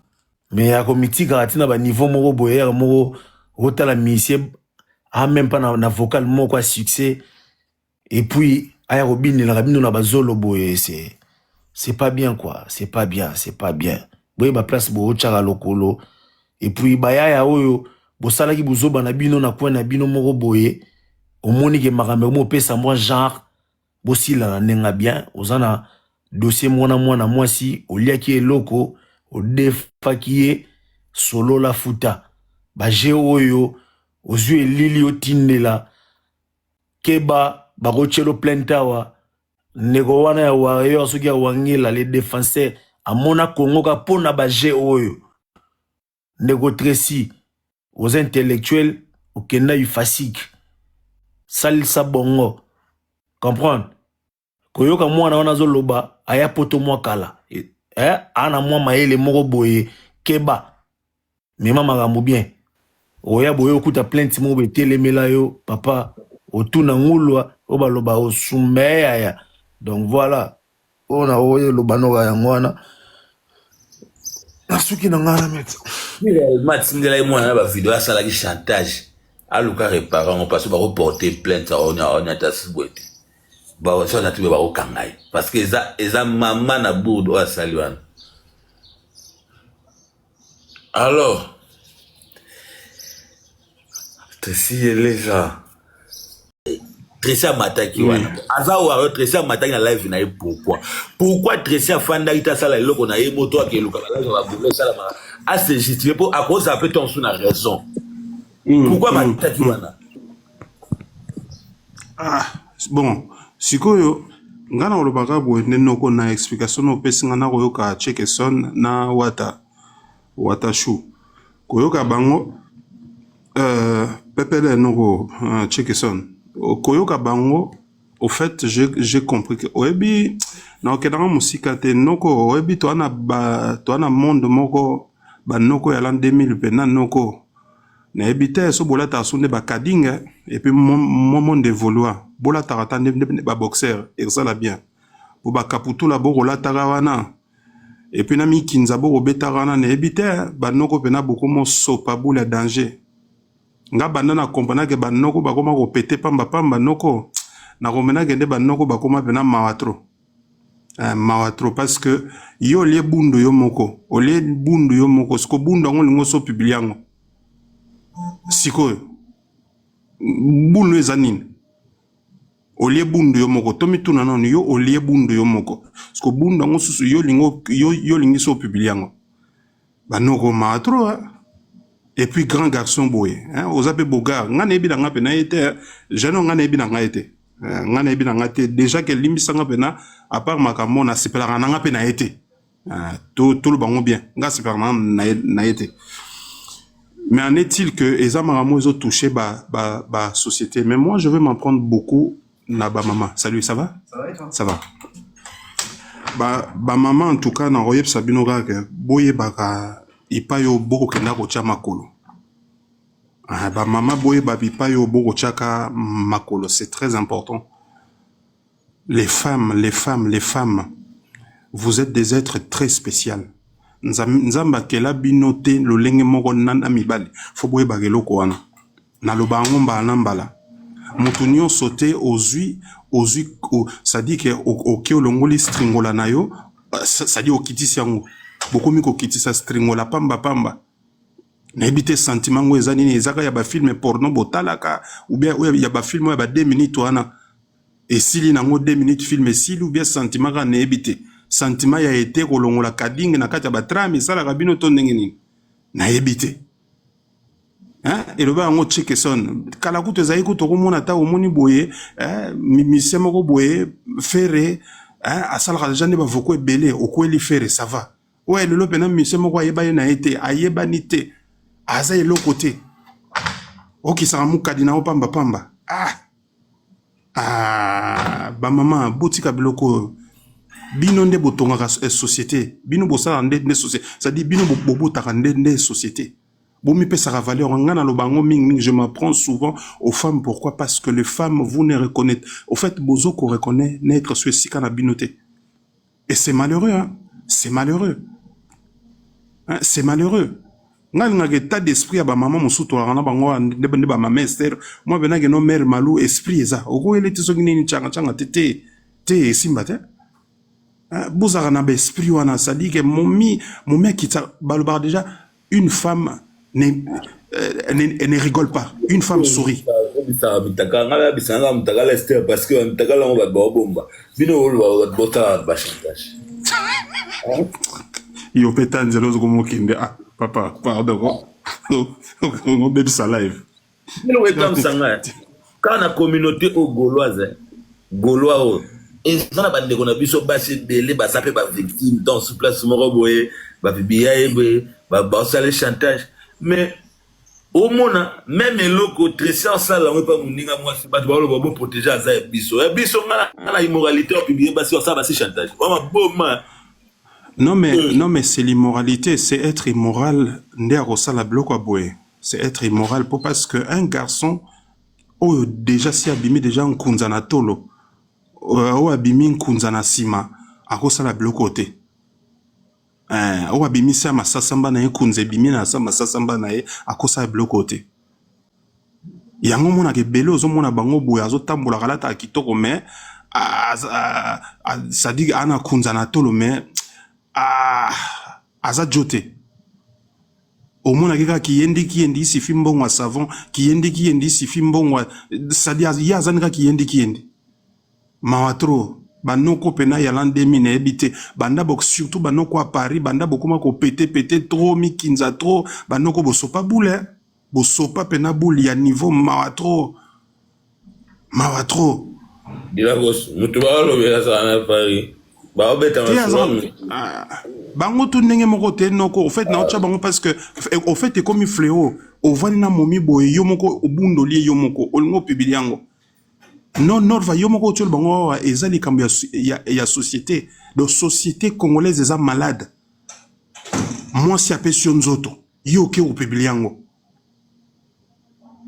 mais ya komitikaka ntina baniveau moko boye yaka moko okotala musicien a même pas na, na vocal moko ya succès et puis aya kobindelaka bino na bazolo boye c'est c'est pas bien quoi c'est pas bien c'est pas bien boyeba place bootyaka lokolo et puis bayaya oyo bosalaki bozoba na bino na coin na bino moko boye omoni ke makambo yango opesa mwa genre bosila na ndenge bien oza na dossier mwana mwana mwasi oliaki eloko odefaki ye solola futa baje oyo ozwi elili otindela keba bakotielo plainte awa ndeko wana ya warrior soki ya wangila le défenseur amona kongo ka mpo na baje oyo ndeko Tracy oza intellectuel okenda ifasik salisa bongo comprendre koyoka mwana wana azoloba aya poto mwa kala eh, ana mwa mayele moko boye keba mema makambo bien oya boye okuta plainte moko boye etelemela yo papa otuna ngulwa oyo baloba osumba yaya donc voilà oyo na oyo eloba noka yango wana nasuki na ngai na mete réellement atindela ye mwana na bavideo asalaki chantage aluka repare yango parce bakoporte plainte aoniata sibwe te baso na tibe bakokanga ye parce que eza, eza mama na bourde oyo asali wana alors Tracy Eleza Tracy amataki wana aza wayo Tracy amataki na live na ye pourquoi pourquoi Tracy afandaki te asala eloko na ye moto akeluka ba live ya ba esalamaka ase justifie mpo akozala mpe ntango mosusu na raison pourquoi amataki wana ah bon sikoyo nga na kolobaka boye nde noko na explication na opesi nga na koyoka Chekeson na Wata Wata Chou koyoka bango euh, pepele noko euh, Chekeson koyoka bango au fait j'ai compris que oyebi na okendaka mosika te noko oyebi toa na ba toa na monde moko banoko ya l'an 2000 mpe na noko nayebi te so bolataka so nde bakading et puis monde évolua bolataka ata nde baboxer ezala bien po bakaputula bokolataka wana et puis na mikinza bokobetaka wana nayebi te banoko mpena bokoma osopa bule ya danger nga banda na comprenake banoko bakoma kopete pamba pamba noko na comprenake nde banoko bakoma mpena mawa trop mawa trop parce que yo olie bundu yo moko olie bundu yo moko siko bundu yango olingi oso publie yango sikoyo bundu eza nini olie bundu yo moko tomituna nanu yo olie bundu yo moko siko bundu yango susu yo olingi so opublie yango banoko mawa trop hein? Et puis grand garçon boye hein? Oza pe beau gars nga nayebi na nga pe na ye te jeune nga nayebi na nga ye te nga nayebi na nga te déjà ke limbisa nga pena à part makambo na sepelaka na nga pe na ye te toloba ngo bien nga sepelaka na ye te. Mais en est-il que eza makambo ezo toucher ba ba ba société. Mais moi je vais m'en prendre beaucoup na ba maman. Salut, ça va? Ça va et toi? Ça va. Ba ba maman en tout cas na koyebisa bino kaka boyebaka epai oyo bokokenda kotia makolo. Ah, ba mama boyeba bipai oyo bokotiaka makolo, c'est très important. Les femmes, les femmes, les femmes, vous êtes des êtres très spécial. Nzambe akela bino te lolenge moko na na mibali. Faut boyebaka eloko wana. Naloba yango mbala na mbala. Moto nyonso te ozwi ozwi c'est-à-dire que oke olongoli stringola na yo, c'est-à-dire okitisi yango. Bokomi kokitisa stringola pamba pamba. Nayebi te sentiment ngo eza nini, ezaka ya ba film porno botalaka ou bien oyo ya ba film oyo ya ba 2 minutes wana. Esili nango 2 minutes film esili ou bien sentiment kaka nayebi te. Sentiment ya ete kolongola kading na kati ya ba tram esalaka bino to ndenge nini? Nayebi te. Hein? Eloba yango Chikeson. Kala kutu ezali kutu okomona ata omoni boye, hein, musicien moko boye, Ferre, hein, asalaka deja nde ba vocaux ebele, okweli Ferre, ça va. Oyo lelo pena musicien moko ayebani na ye te, ayebani te. Aza eloko te. Okisaka mukadi na yo pamba pamba. Ah! Ah, ba mama botika biloko oyo. Bino nde botongaka eh, société. Bino bosalaka nde nde société. C'est-à-dire bino bobotaka nde nde société. Bomipesaka valeur. Nga naloba yango mingi mingi, je m'apprends souvent aux femmes. Pourquoi? Parce que les femmes, vous ne reconnaissez, au fait, bozo ko reconnaître sur esika na bino te. Et c'est malheureux, hein? C'est malheureux. Hein? C'est malheureux. Nga alingaka état d'esprit ya bamama mosusu tolaka na bango nde nde bamama Esther. Mwa benake no mère Malu esprit eza. Okoyele te soki nini tchanga tchanga te te te esimba te. Hein? Bozalaka na ba esprit wana, c'est-à-dire que momi momi akitisa balobaka déjà une femme ne, ne, ne rigole pas. Une femme sourit. Obisaka mitaka nga nabisaka nga mutakala Esther parce que mitakala yango bato baobomba bino oloba bato botala ba chantage. Yo mpe ta nzela ozokomokende ah papa pardon obebisa live. Bino ekamwisa nga kaka na communauté oyo gauloise, gaulois oyo eza na bandeko na biso basi ebele baza mpe bavictime ntango sur place moko boye babibiya ye boye basala chantage, mais omona même eloko Tracy asala yango epa moninga mwasi, bato baoloba boprotege aza ya biso ya biso. Nga na immoralité opublie basi basala basi chantage wa maboma. Non mais, non mais c'est l'immoralité, c'est être immoral nde akosala biloko ya boye. C'est être immoral po parce que un garçon oyo déjà si abimi déjà nkunza na tolo, oyo abimi nkunza na nsima akosala biloko te. Oyo abimisi ya masasamba na ye, nkunza ebimi na sa masasamba na ye, akosala biloko te. Yango omonaka ebele, ozomona bango boye azotambolaka alataka kitoko, mais c'est-à-dire ana nkunza na tolo, mais aza jo te. Omonaki kaka kiyendi kiyendi isifi mbongo ya savon, kiyendi kiyendi isifi mbongo, c'est-à-dire ye azani kaka kiyendi kiyendi. Mawa trop. Banoko mpena ya l'an 2000 nayebi te banda bo, surtout banoko ya Paris, banda bokoma kopete pete trop mikinza trop. Banoko bosopa bule, bosopa mpena bule ya niveau. Mawa trop, mawa trop. Dilakos moto baolobela azala na Paris baobeta te masolo. Bango tu ndenge moko te noko. Au fait naotya bango parce que au fait ekomi fléau. Ovandi na momi boye, yo moko obundoli ye, yo moko olingi opublier yango. Non, Norva, yo moko otioli bango awa. Eza likambo ya société. Donc société congolaise eza malade. Mwasi apesi yo nzoto, yo oke opublier yango.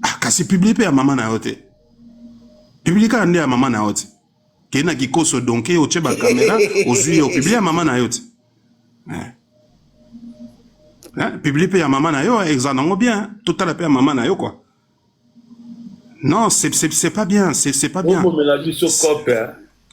Ah, kasi publie mpe ya mama na yo te, publie kaka nde ya mama na yo te. Kei na kikoso donke otie bacaméra, ozwi yo publie ya mama na yo te. Eh, publie mpe ya mama na yo, eza nango bien. Totala mpe ya mama na yo quoi. Non, c'est pas bien, c'est pas bien. Obomela biso cope,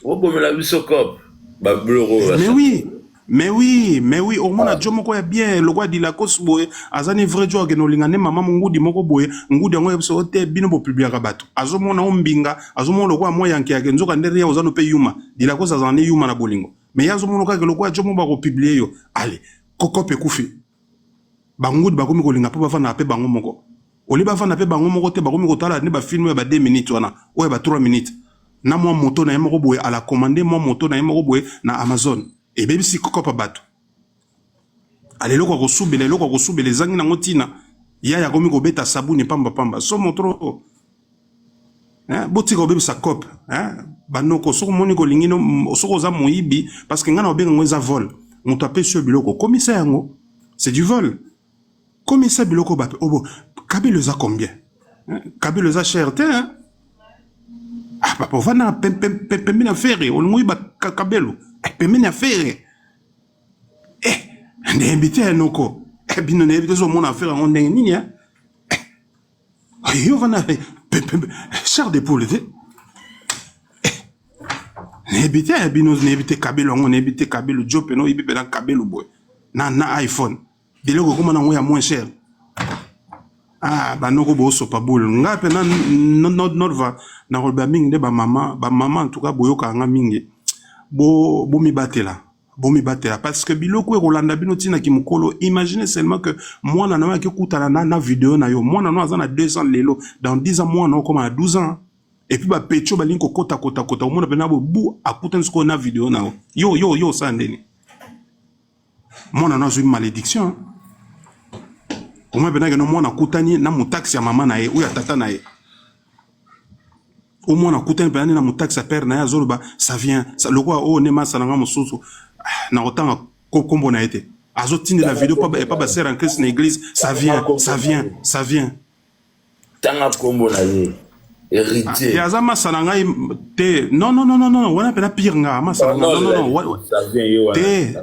obomela biso cope babiloko. Mais oui, mais oui, mais oui. Omona jo moko ya bien lokwa Dilakos boye, aza ni vrai jo, akende olinga nde mama mongudi moko boye. Ngudi yango yebiso te bino bopubliaka bato, azomona o mbinga, azomona lokwa mwa yanke yake, nzoka nde rien, oza no mpe yuma. Dilakos azala nde yuma na bolingo, mais ye azomona kaka lokwa jo mo bakopublier yo. Ale kokope ekufi, bangudi bakomi kolinga mpo bavandaka mpe bango moko. Olie bavanda mpe bango moko te, bakomi kotala nde bafilm oyo ya ba 2 minutes wana, oyo ya ba 3 minutes, na mwa moto na ye moko boye ala commande mwa moto na ye moko boye na Amazon. Ebebisi kokopa bato. Ale eloko ya kosubela, eloko ya kosubela ezangi nango ntina. Yaya akomi kobeta sabuni pamba pamba. Somo trop. Hein? Botika kobebisa cope. Hein? Banoko soki omoni kolingi no soki oza moyibi parce que ngai na obenga yango eza vol. Moto apesi yo biloko komisa yango. C'est du vol. Komisa biloko bape obo kabelo eza combien? Hein? Kabelo eza cher te hein? Ah papa ovanda pembeni ya Ferre olingi oyiba kabelo eh, pembeni ya Ferre. Eh, nayebi te noko. Eh, bino nayebi te ozomona Ferre yango ndenge nini hein? Eh, yo vanda chair de poule te. Eh, nayebi te bino nayebi te kabelo yango nayebi te kabelo jo pena oyebi pena kabelo boye na iPhone biloko ekoma nango ya moins cher. Ah, banoko bosopa boule nga pena nolva nakoloba mingi nde bamama bamama en tout cas boyokaka nga mingi bo bomibatela bomibatela parce que biloko ekolanda bino ntina kimokolo. Imaginez seulement que mwana na yo akekutana na video na yo. Mwana no aza na 2 ans lelo, dans 10 ans mwana okoma na 12 ans et puis bapetio balingi kokota kota kota, omona mpena bobu akutani sikoyo na video na yo. Yo osala ndeni? Mwana no azwi malédiction. Omona mpena keno mwana akutani na motaxi ya mama na ye oyo ya tata na ye, omwana akutani mpena nde na motaxi ya père na ye, azoloba ça vient lokola oyo nde masa na nga mosusu na kotanga kombo na ye te, azotindela video epa basœur en Christ na église: ça vient, ça vient, ça vient. Tanga kombo na ye, Héritier. Ye aza masa na ngai te. Non, non, non, non, non, wana mpena pire nga masa na ngai. Non, non, non. Ça vient ye wana. Te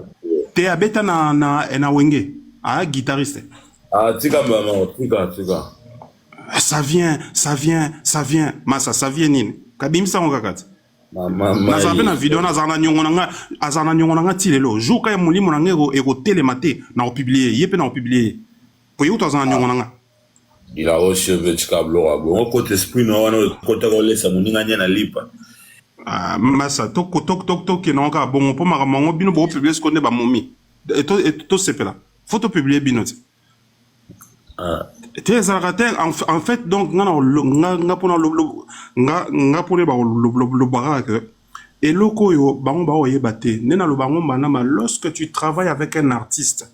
te, abeta na Wenge, aya guitariste. Ah, tika mama, tika, tika. Ça vient, ça vient, ça vient. Masa, ça vient nini? Kabimisa yango kaka te. Nazala mpe na video wana, azala na niongo na nga, azala na niongo na nga ti lelo. Jour kaka molimo na nga ekotelema te, na kopublier ye mpe, na kopublier ye po ye kutu azala na niongo na nga. Dilaro cheve, tika biloko ya bongo. Kota esprit na wana, okotaka olesa moninga nye na lipa. Ah, masa, tokende yango kaka bongo mpo makambo yango bino bokopublier sikoyo nde bamomi tosepela. Faut topublier bino te. Te, ezalaka te. En fait, donc nga na nga mpona nga mpona balobaka ke eloko oyo bango baoyeba te nde naloba yango mbandama. Lorsque tu travailles avec un artiste,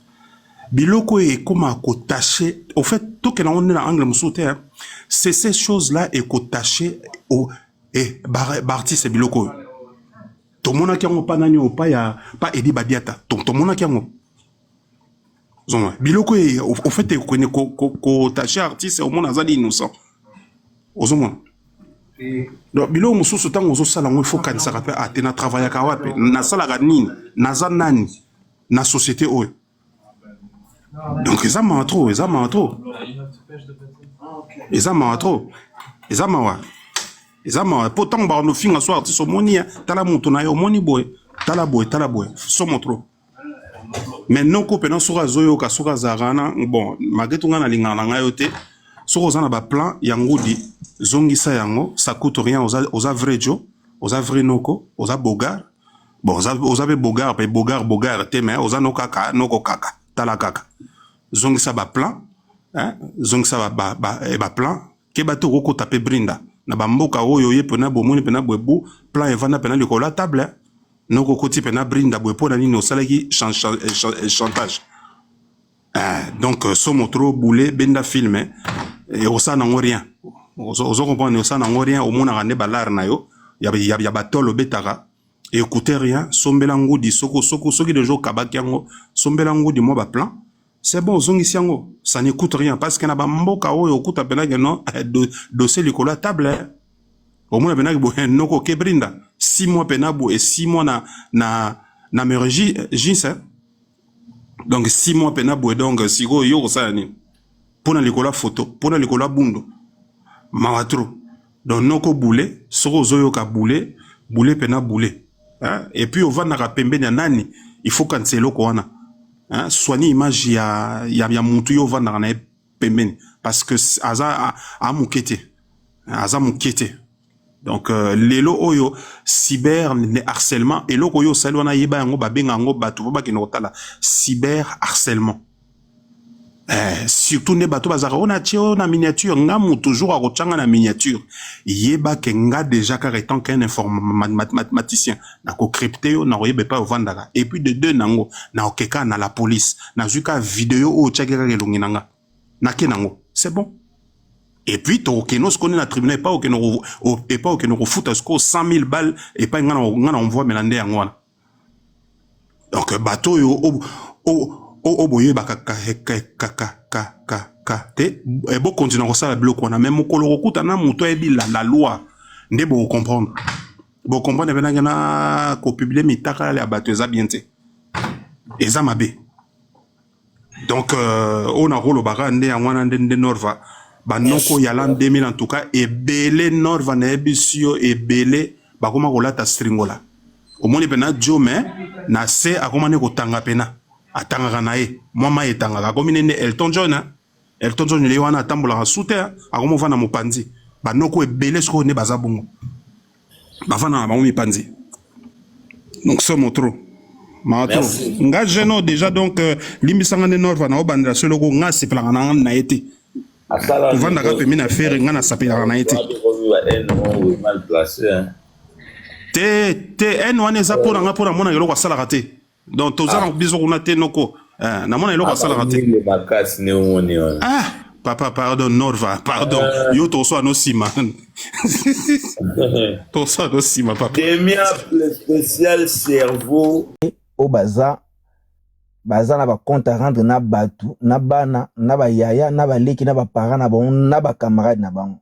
biloko oyo ekóma kotacher. Au fait, tokende yango nde na angle mosusu te. C'est ces choses là ekotacher baartiste. Biloko oyo tomonaki yango pa nani oyo, pa ya pa Edi Badiata, tomonaki yango zoma. Biloko oyo, au fait, ekokende kotacher artiste. Omona azali innocent, ozomona. Donc biloko mosusu, ntango ozosala yango, ifo kanisaka mpe ate na travaillaka wapi, nasalaka nini, naza nani na société oyo. Donc eza mawa trop, eza mawa trop, eza mawa trop, eza mawa, eza mawa. Mpo ntango bakonofinga so artiste, omoni ya tala moto na ye, omoni boye, tala boye, tala boye, somo trop. Mais noko mpena soki azoyoka, soki azalaka wana, bon, malgré tout ngai nalingaka na ngai yo te. Soki oza na baplan ya ngudi, zongisa yango, ça coûte rien. Oza vrai jo, oza vrai noko, oza bogar. Bon, oza mpe bogar mpe bogar bogar te, mais oza no kaka noko kaka. Tala kaka, zongisa baplan, zongisa baplan. Keba te, okokota mpe brinda na bamboka oyo ye mpena bomoni mpena boye bu plan evanda mpena likolo ya table. Noko okoti mpena brinda boye mpo na nini osalaki chantage? Donc somo trop boule. Benda film, ekosala nango rien. Ozo comprendre? Osala nango rien. Omonaka nde balare na yo ya batole obetaka, écoute rien. Sombela ngudi soki deja okabaki yango, sombela ngudi mwa baplan, c'est bon, ozongisi yango, ça ne coûte rien. Parce que na bamboka oyo okuta mpenake no dossier likolo ya table, omona mpenake boye noko oke brinda 6 mois mpena boye, 6 mois na mergis, donc 6 mois mpena boye. Donc sikoyo yo kosala nini mpona likolo ya foto, mpona likolo ya bundo? Mawa trop. Donc noko bule, soki ozoyoka, bule bule mpena bule, hein? Et puis ovandaka pembeni ya nani? Il faut kanisa eloko wana, hein? Soigner image ya mutu yo ovandaka na ye pembeni, parce que aza amoke te, aza moke te. Donc lelo oyo cyber harcèlement, eloko oyo osali wana, yeba yango, babenga yango bato mpo bakende kotala cyber harcèlement. Surtout nde bato bazalaka oyo natie oyo na miniature. Nga moto toujours akotianga na miniature, yeba ke nga déjà kaka étant qu'un informaticien, nakocrypter yo, nakoyeba epai ovandaka. Et puis de deux nango nakokeka na la police, nazwi kaka video oyo otiaki kaka elongi na nga. Nake nango. C'est bon. Et puis tokokende sikoyo nde na tribunal epai okende epai okende kofuta sikoyo 100 000 balles epai nga na nga na mvwamela nde yango wana. Donc bato oyo oyo boyebaka ka ka ka ka ka ka te bokontinua kosala biloko wana mais mokolo kokuta na moto ayebi la, la loi nde bokocomprendre bocomprendre mpenake na kopublie mitakala ya bato eza bien te eza mabe. Donc oyo nakolobaka nde yango wana nde nde Norva banoko ya l'an 2000 en tout cas ebele Norva nayebisi yo ebele bakoma kolata stringola omoni pena jo mais na se akoma nde kotanga pena atangaka na ye mwa mai etangaka akomi nde nde Elton John hein? Elton John ye wana atambolaka su te akoma ovanda mopanzi banoko ebele sikoyo nde baza bongo bavanda na bango mipanzi donc somo trop mawa trop nga jeune oyo déjà donc euh, limbisanga nde norva na obandela so eloko nga asepelaka na na ye te kovandaka pembe na fere nga nasepelaka na ye te te te haine wana eza mpo na nga mpo namonaka eloko asalaka te donc toza na biso kuna te noko eh, namona eloko asalaka te makasi nde omoni wana ah papa pardon norva pardon ah. yo tokoswa no nsima tokoswa no nsima papa demiable spécial cerveau oyo baza baza na bacompte à rendre na bato na bana na bayaya na baleki na baparent na bango na bacamarade na bango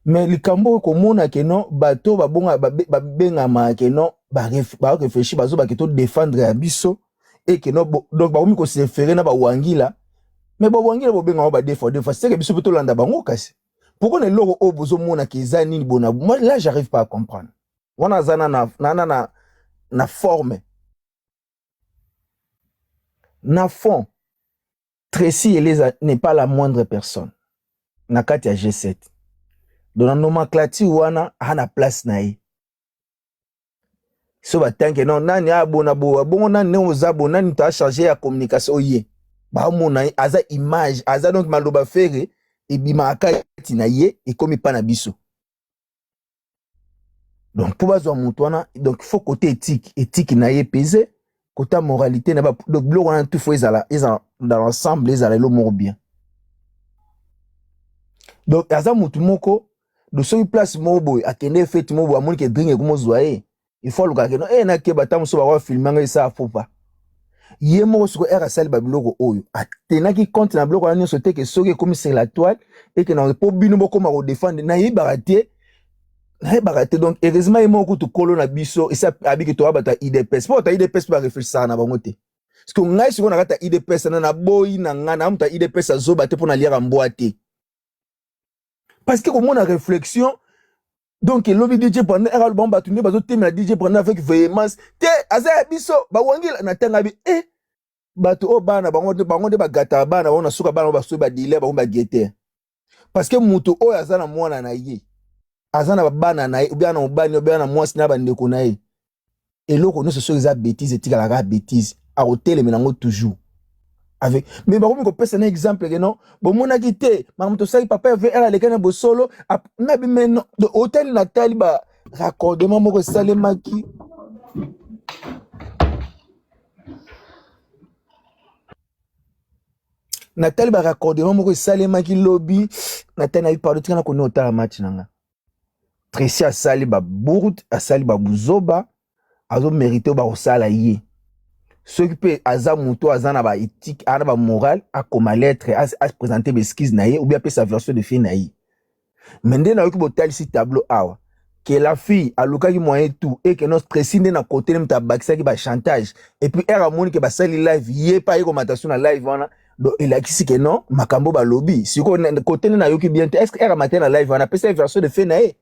Mais likambo oyo komona ke non bato babonga babengamaka ke non ba réfléchir bazoba ke to défendre ya biso et que non donc bakomi ko se référer na bawangila mais bawangila bobengaka ba deux fois deux fois c'est que biso mpe tolanda bango kasi pourquoi na eloko oyo bozomona ke eza nini bona moi là j'arrive pas à comprendre wana aza na na na na, na forme na fond Tracy Eleza n'est pas la moindre personne na kati ya G7. Donc na nomenclature wana aza na place na ye. So batanke non nani abona bo bongo nani ndenge oza bo nani to chargé ya communication oye. Baomona ye aza image aza donc maloba fere ebimaka kati na ye ekomi pa na biso. Donc mpo bazwa moto wana donc faut côté éthique éthique na ye pese côté moralité na ba donc biloko wana tout faut ezala ezala dans l'ensemble ezala elo moko bien. Donc aza motu moko do soki place moko boye akende fete moko boye amoni ke drink ekomozwa ye il faut alukaka ke no eh nakeba ata mosusu bakoa filme yango esala faux pas ye moko sikoyo ere asali babiloko oyo atenaki compte na biloko wana nyonso te ke soki ekomi sur la toile eke na mpo bino bokoma kodefendre nayebaka te nayebaka te donc heureusement ye moko kutu kolo na biso esi abiki toya bato ya idps mpo bato ya idps mpe bareflechisaka na bango te parce que ngai sikoyo na kati ya idps na naboyi na ngai na moto ya idps azoba te mpo naliaka mbwa te parce que komona réflexion donc elobi DJ Brandon era lobango bato nde bazotemela DJ Brandon avec véhémence te aza ya biso bawangila na ntango abi e eh, bato oyo bana bango bango nde bagataka bana bango na suka bana bango basoki badile bango bagete parce que moto oyo aza na mwana na ye aza na bana na ye obia na mobali obia na mwasi na bandeko na ye eloko nyonso soki eza betise etikalaka kaka betise akotelemela yango toujours avec mais bakomi kopesa na exemple ke non bomonaki te makambo tosalaki papa ya vr alekaki na bosolo nga bi mais non otali natali ba raccordement moko esalemaki natali ba raccordement moko esalemaki lobi natali nayebi pardon tika nakoni otala match na nga Tracy asali ba bourde asali ba buzoba azo merite oyo bakosala ye soki mpe aza moto aza na ba éthique aza na ba morale akoma lettre apresente ba excuse na ye ou bien apesa version de fait na ye mais nde nayoki botalisi tableau awa que la fille alukaki moyen tout et que non Tracy nde na côté moto abakisaki ba chantage et puis heure amoni ke basali live ye mpe aye komata so na live wana donc elakisi ke non makambo balobi sikoyo kote nde nayoki bien te est ce que ere matin na live wana apesa ye version de fait na ye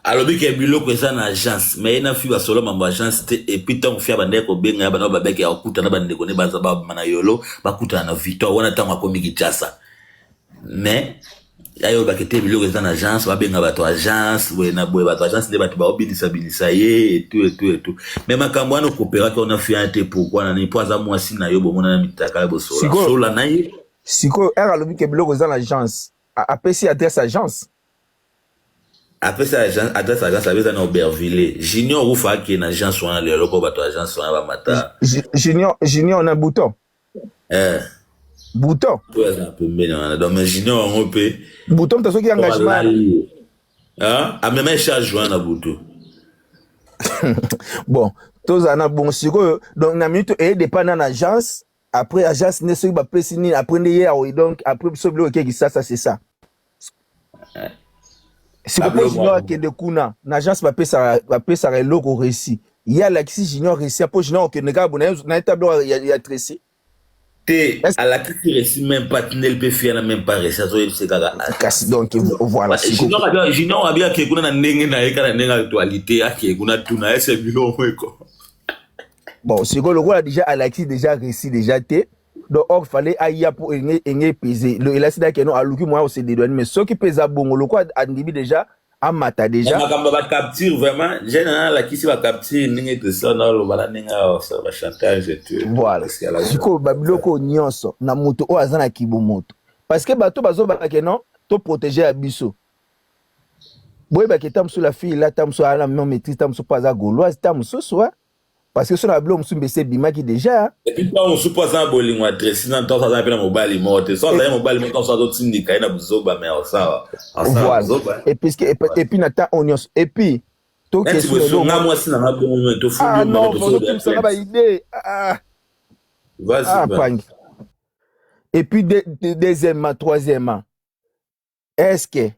alobi ke biloko eza na agence mais ye na fi basolo mambo agence te epuis ntango fi abandaki kobenga ya bana babeki akutana bandeko ne baza babima na yolo bakutana na victoire wana ntango akomi kinshasa mais ayobaki te biloko eza na agence babenga bato agence boye na boye bato agence nde bato baobinisa binisa ye etu etu etu mais makambo wana okoperaki wana fiana te pourkui na nini mpo aza mwasi na yo bomonana mitakala bosola sola na ye sikoyo ere alobi ke biloko eza na agence apesi adresse agence apesi adresse agence abe eza na auberville junior rufa ake na agence wana lelo mpo bato agence wana bamata junior junior na bouton eh. Bouton. Oyo aza pembeni wana donc mais junior yango mpe. Bouton moto soki engagement. Hein? Amema charge wana butu. Bon, tozala na bongo sikoyo donc na minute eye dépend na agence après agence nde soki bapesi nini après nde ye aoyi donc après biso biloko eke kisasa c'est ça. Sikoyo mpo junior akende kuna na agence bapesaka bapesaka eloko réussi ye alakisi junior réussi mpo junior okende kaka bo na ye tableau ya, ya Tracy. Te alakisi reçu même pas tindeli mpe fia na même pas reçu azoyebisa kaka kasi donc voilà. Junior junior abi ake kuna na ndenge na ye kaka na ndenge actualité ake kuna tuna ese biloko eko. Bon, sikoyo lokola déjà alakisi déjà reçu déjà te donc or fallait aya mpo enge enge epese elasi dake no aluki moyen ose dédouane mais soki mpe eza bongo lokola andimi déjà amata déjà. Makambo ya bacapture vraiment jeune ana alakisi bacapture ndenge tosala na oloba na ndenge asala bachantage et tout. Voilà, sikoyo babiloko nyonso na moto oyo aza na kibomoto parce que bato bazobaka non toprotege ya biso boyebaka ta mosusu la fille la ta mosusu aza na non maîtrise ta mosusu mpo aza gauloise ta mosusu wa parce que so na biloko mosusu mbese ebimaki déjà. Et puis ntango mosusu mpo aza na bolingo ya Tracy na ntango aza mpe na mobali moko te so azali mobali moko ntango azotindika ye na buzoba mais aosala asala buzoba et puis et puis na temps oyo nyonso et puis tokesunga mwasi na nga bongo me tofundi ah ba idée ah vas-y ah pangi et puis deuxièmement troisièmement est-ce que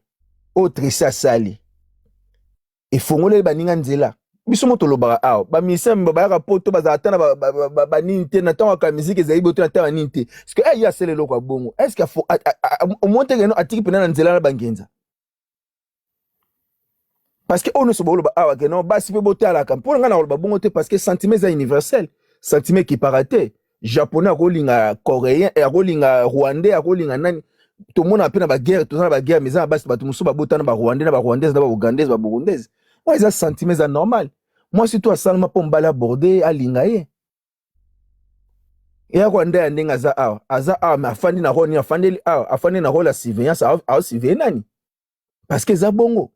oyo Tracy asali efongoleli baninga nzela biso mo tolobaka awa bamusicien bayaka poto bazala ata na banini te na ntango aka musique ezali boto na ntango ya nini te parce que ye asala eloko ya bongo est ce que omoi teke no atiki mpena na nzela na bangenza parce que oyo nyonso boloba awa ke no basi mpe botalaka mpo na ngai na koloba bongo te parce que sentiment eza universel sentiment ekipaka te japonais akolinga coréen akolinga rwandais akolinga nani tomonaka mpe na baguerre toza na baguerre mais eza na basi bato mosusu babota na barwandais na barwandaise na baougandais baburundaise oyo eza sentiment eza normal mwasi to asalama mpo mobali aborde alinga ye eyako nde ya ndenge aza awa aza awa mais afandi na role nini afandeli awa afandi na role ya surveillance aosurveille nani parce que eza bongo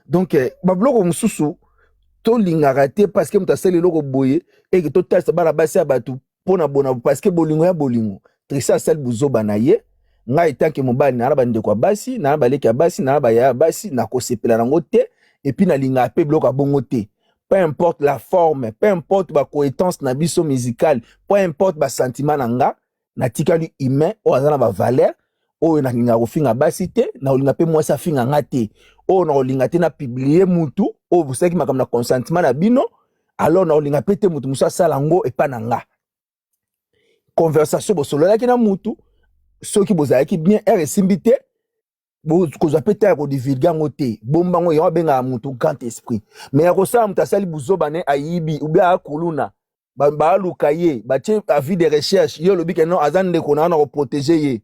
donc eh, babiloko mosusu tolingaka te parce que moto asali eloko boye eke totalisa bana basi ya bato mpo na bona parce que bolingo ya bolingo Tracy asali buzoba na ye ngai etanke mobali naa na bandeko ya basi naa na baleki ya basi naa na bayaya ya basi nakosepela nango te et puis nalingaka mpe biloko ya bongo te peu importe la forme peu importe bacoétance na biso musicale peu importe basentiment na nga natikali humain oyo aza na bavaleur oyo nalingaka kofinga basi te nakolinga mpe mwasi afinga nga te oyo nakolinga te na publie mutu oyo bosalaki makambo na consentement na bino alors nakolinga mpe te mutu mosusu asala yango epa na nga conversation bosololaki na mutu soki bozalaki bien heure esimbi te kozwa mpe te ya kodivulge yango te bomba yango yango abengaka mutu grand esprit mais ya kosala mutu asali buzoba ne ayibi ube akuluna baaluka ye batie avis de recherche ye olobi ke non aza ndeko na yo na koprotege ye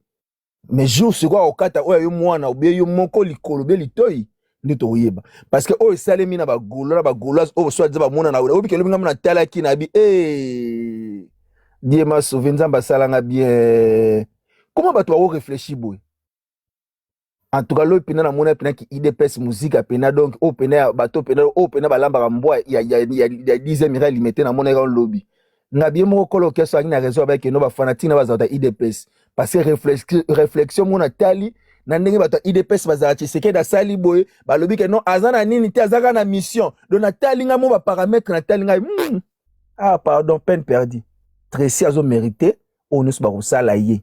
mais jour sikoyo akokata oyo yo mwana obie yo moko likolo obie litoi nde tokoyeba parce que oyo esalemi na bagaulois na bagauloise oyo soit bamona na oyebi ke lobi ngai natalaki na bi e Dieu m'a sauvé nzambe asalanga bien comment bato bako réfléchir boye en tout cas lobi mpena namona mpena ki idps musika mpena donc oyo mpena bato mpena oyo mpena balambaka mbwa ya, ya, ya, ya 10e rang limete namonaki yango lobi nga bien moko kolo orchestre azalaki na raison abayaki no bafanatike na bazalaka idps parce que réflexion moko natali na ndenge bato ya idps bazala Tshisekedi asali boye balobi ke non aza na nini te aza kaka na mission donc natali ngai mo baparametre natali ngai ah pardon peine perdue Tracy azomérite oyo nyonso bakosala ye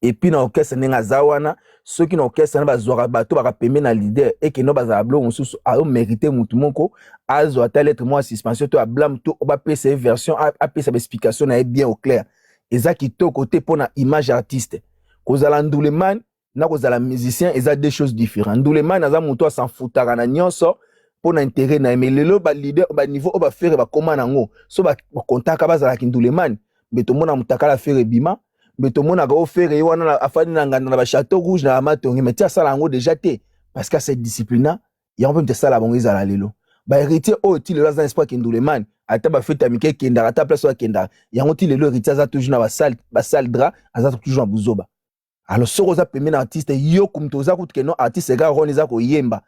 et puis na orchestre ndenge aza wana soki na orchestre wana bazwaka bato baka pembe na leader ekende bazala biloko mosusu azomérite motu moko azwa ata lettre moko ya suspension to ya blâme to bapesa ye version apesa baexplication na ye bien au clair eza kitoko te mpo na image artiste kozala nduleman na kozala musicien eza deux choses différentes nduleman aza motu asanfutaka na nyonso mpo na intérêt na ye mais lelo baleader baniveau oyo bafere bakóma nango so bakontaka bazalaki nduleman mbe tomona motakala fere ebima mbe tomonaka oyo fere ye wana afandi na nganda na bachateau rouge na bamatonge mais ti asala yango déjà te parce que ase disciplina yango mpe moto asala bango ezala lelo bahéritier oyo ti lelo aza na espoir kenduleman ata bafete ya mike ekendaka ata place oyo akendaka yango ti lelo héritier aza toujours na basale basale drap aza toujours na buzoba alors soki oza pembeni na artiste yo moto oza kutu ke non artiste eka rone eza koyemba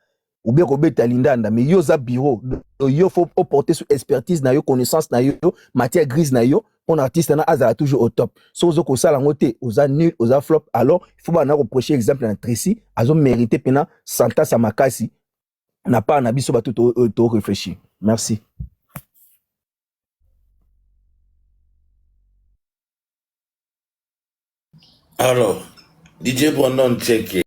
Ou bien kobeta lindanda, mais yo oza bureau, donc yo faut oporter sur expertise na yo, connaissance na yo, matière grise na yo, mpo na artiste na azala toujours au top. Soki ozo kosala yango te, oza nul, oza flop. Alors il faut bana koprêcher exemple na Tracy, azo mériter mpena sentence ya makasi na part na biso bato to, to réfléchir. Merci. Alors, DJ Brandon Tcheke.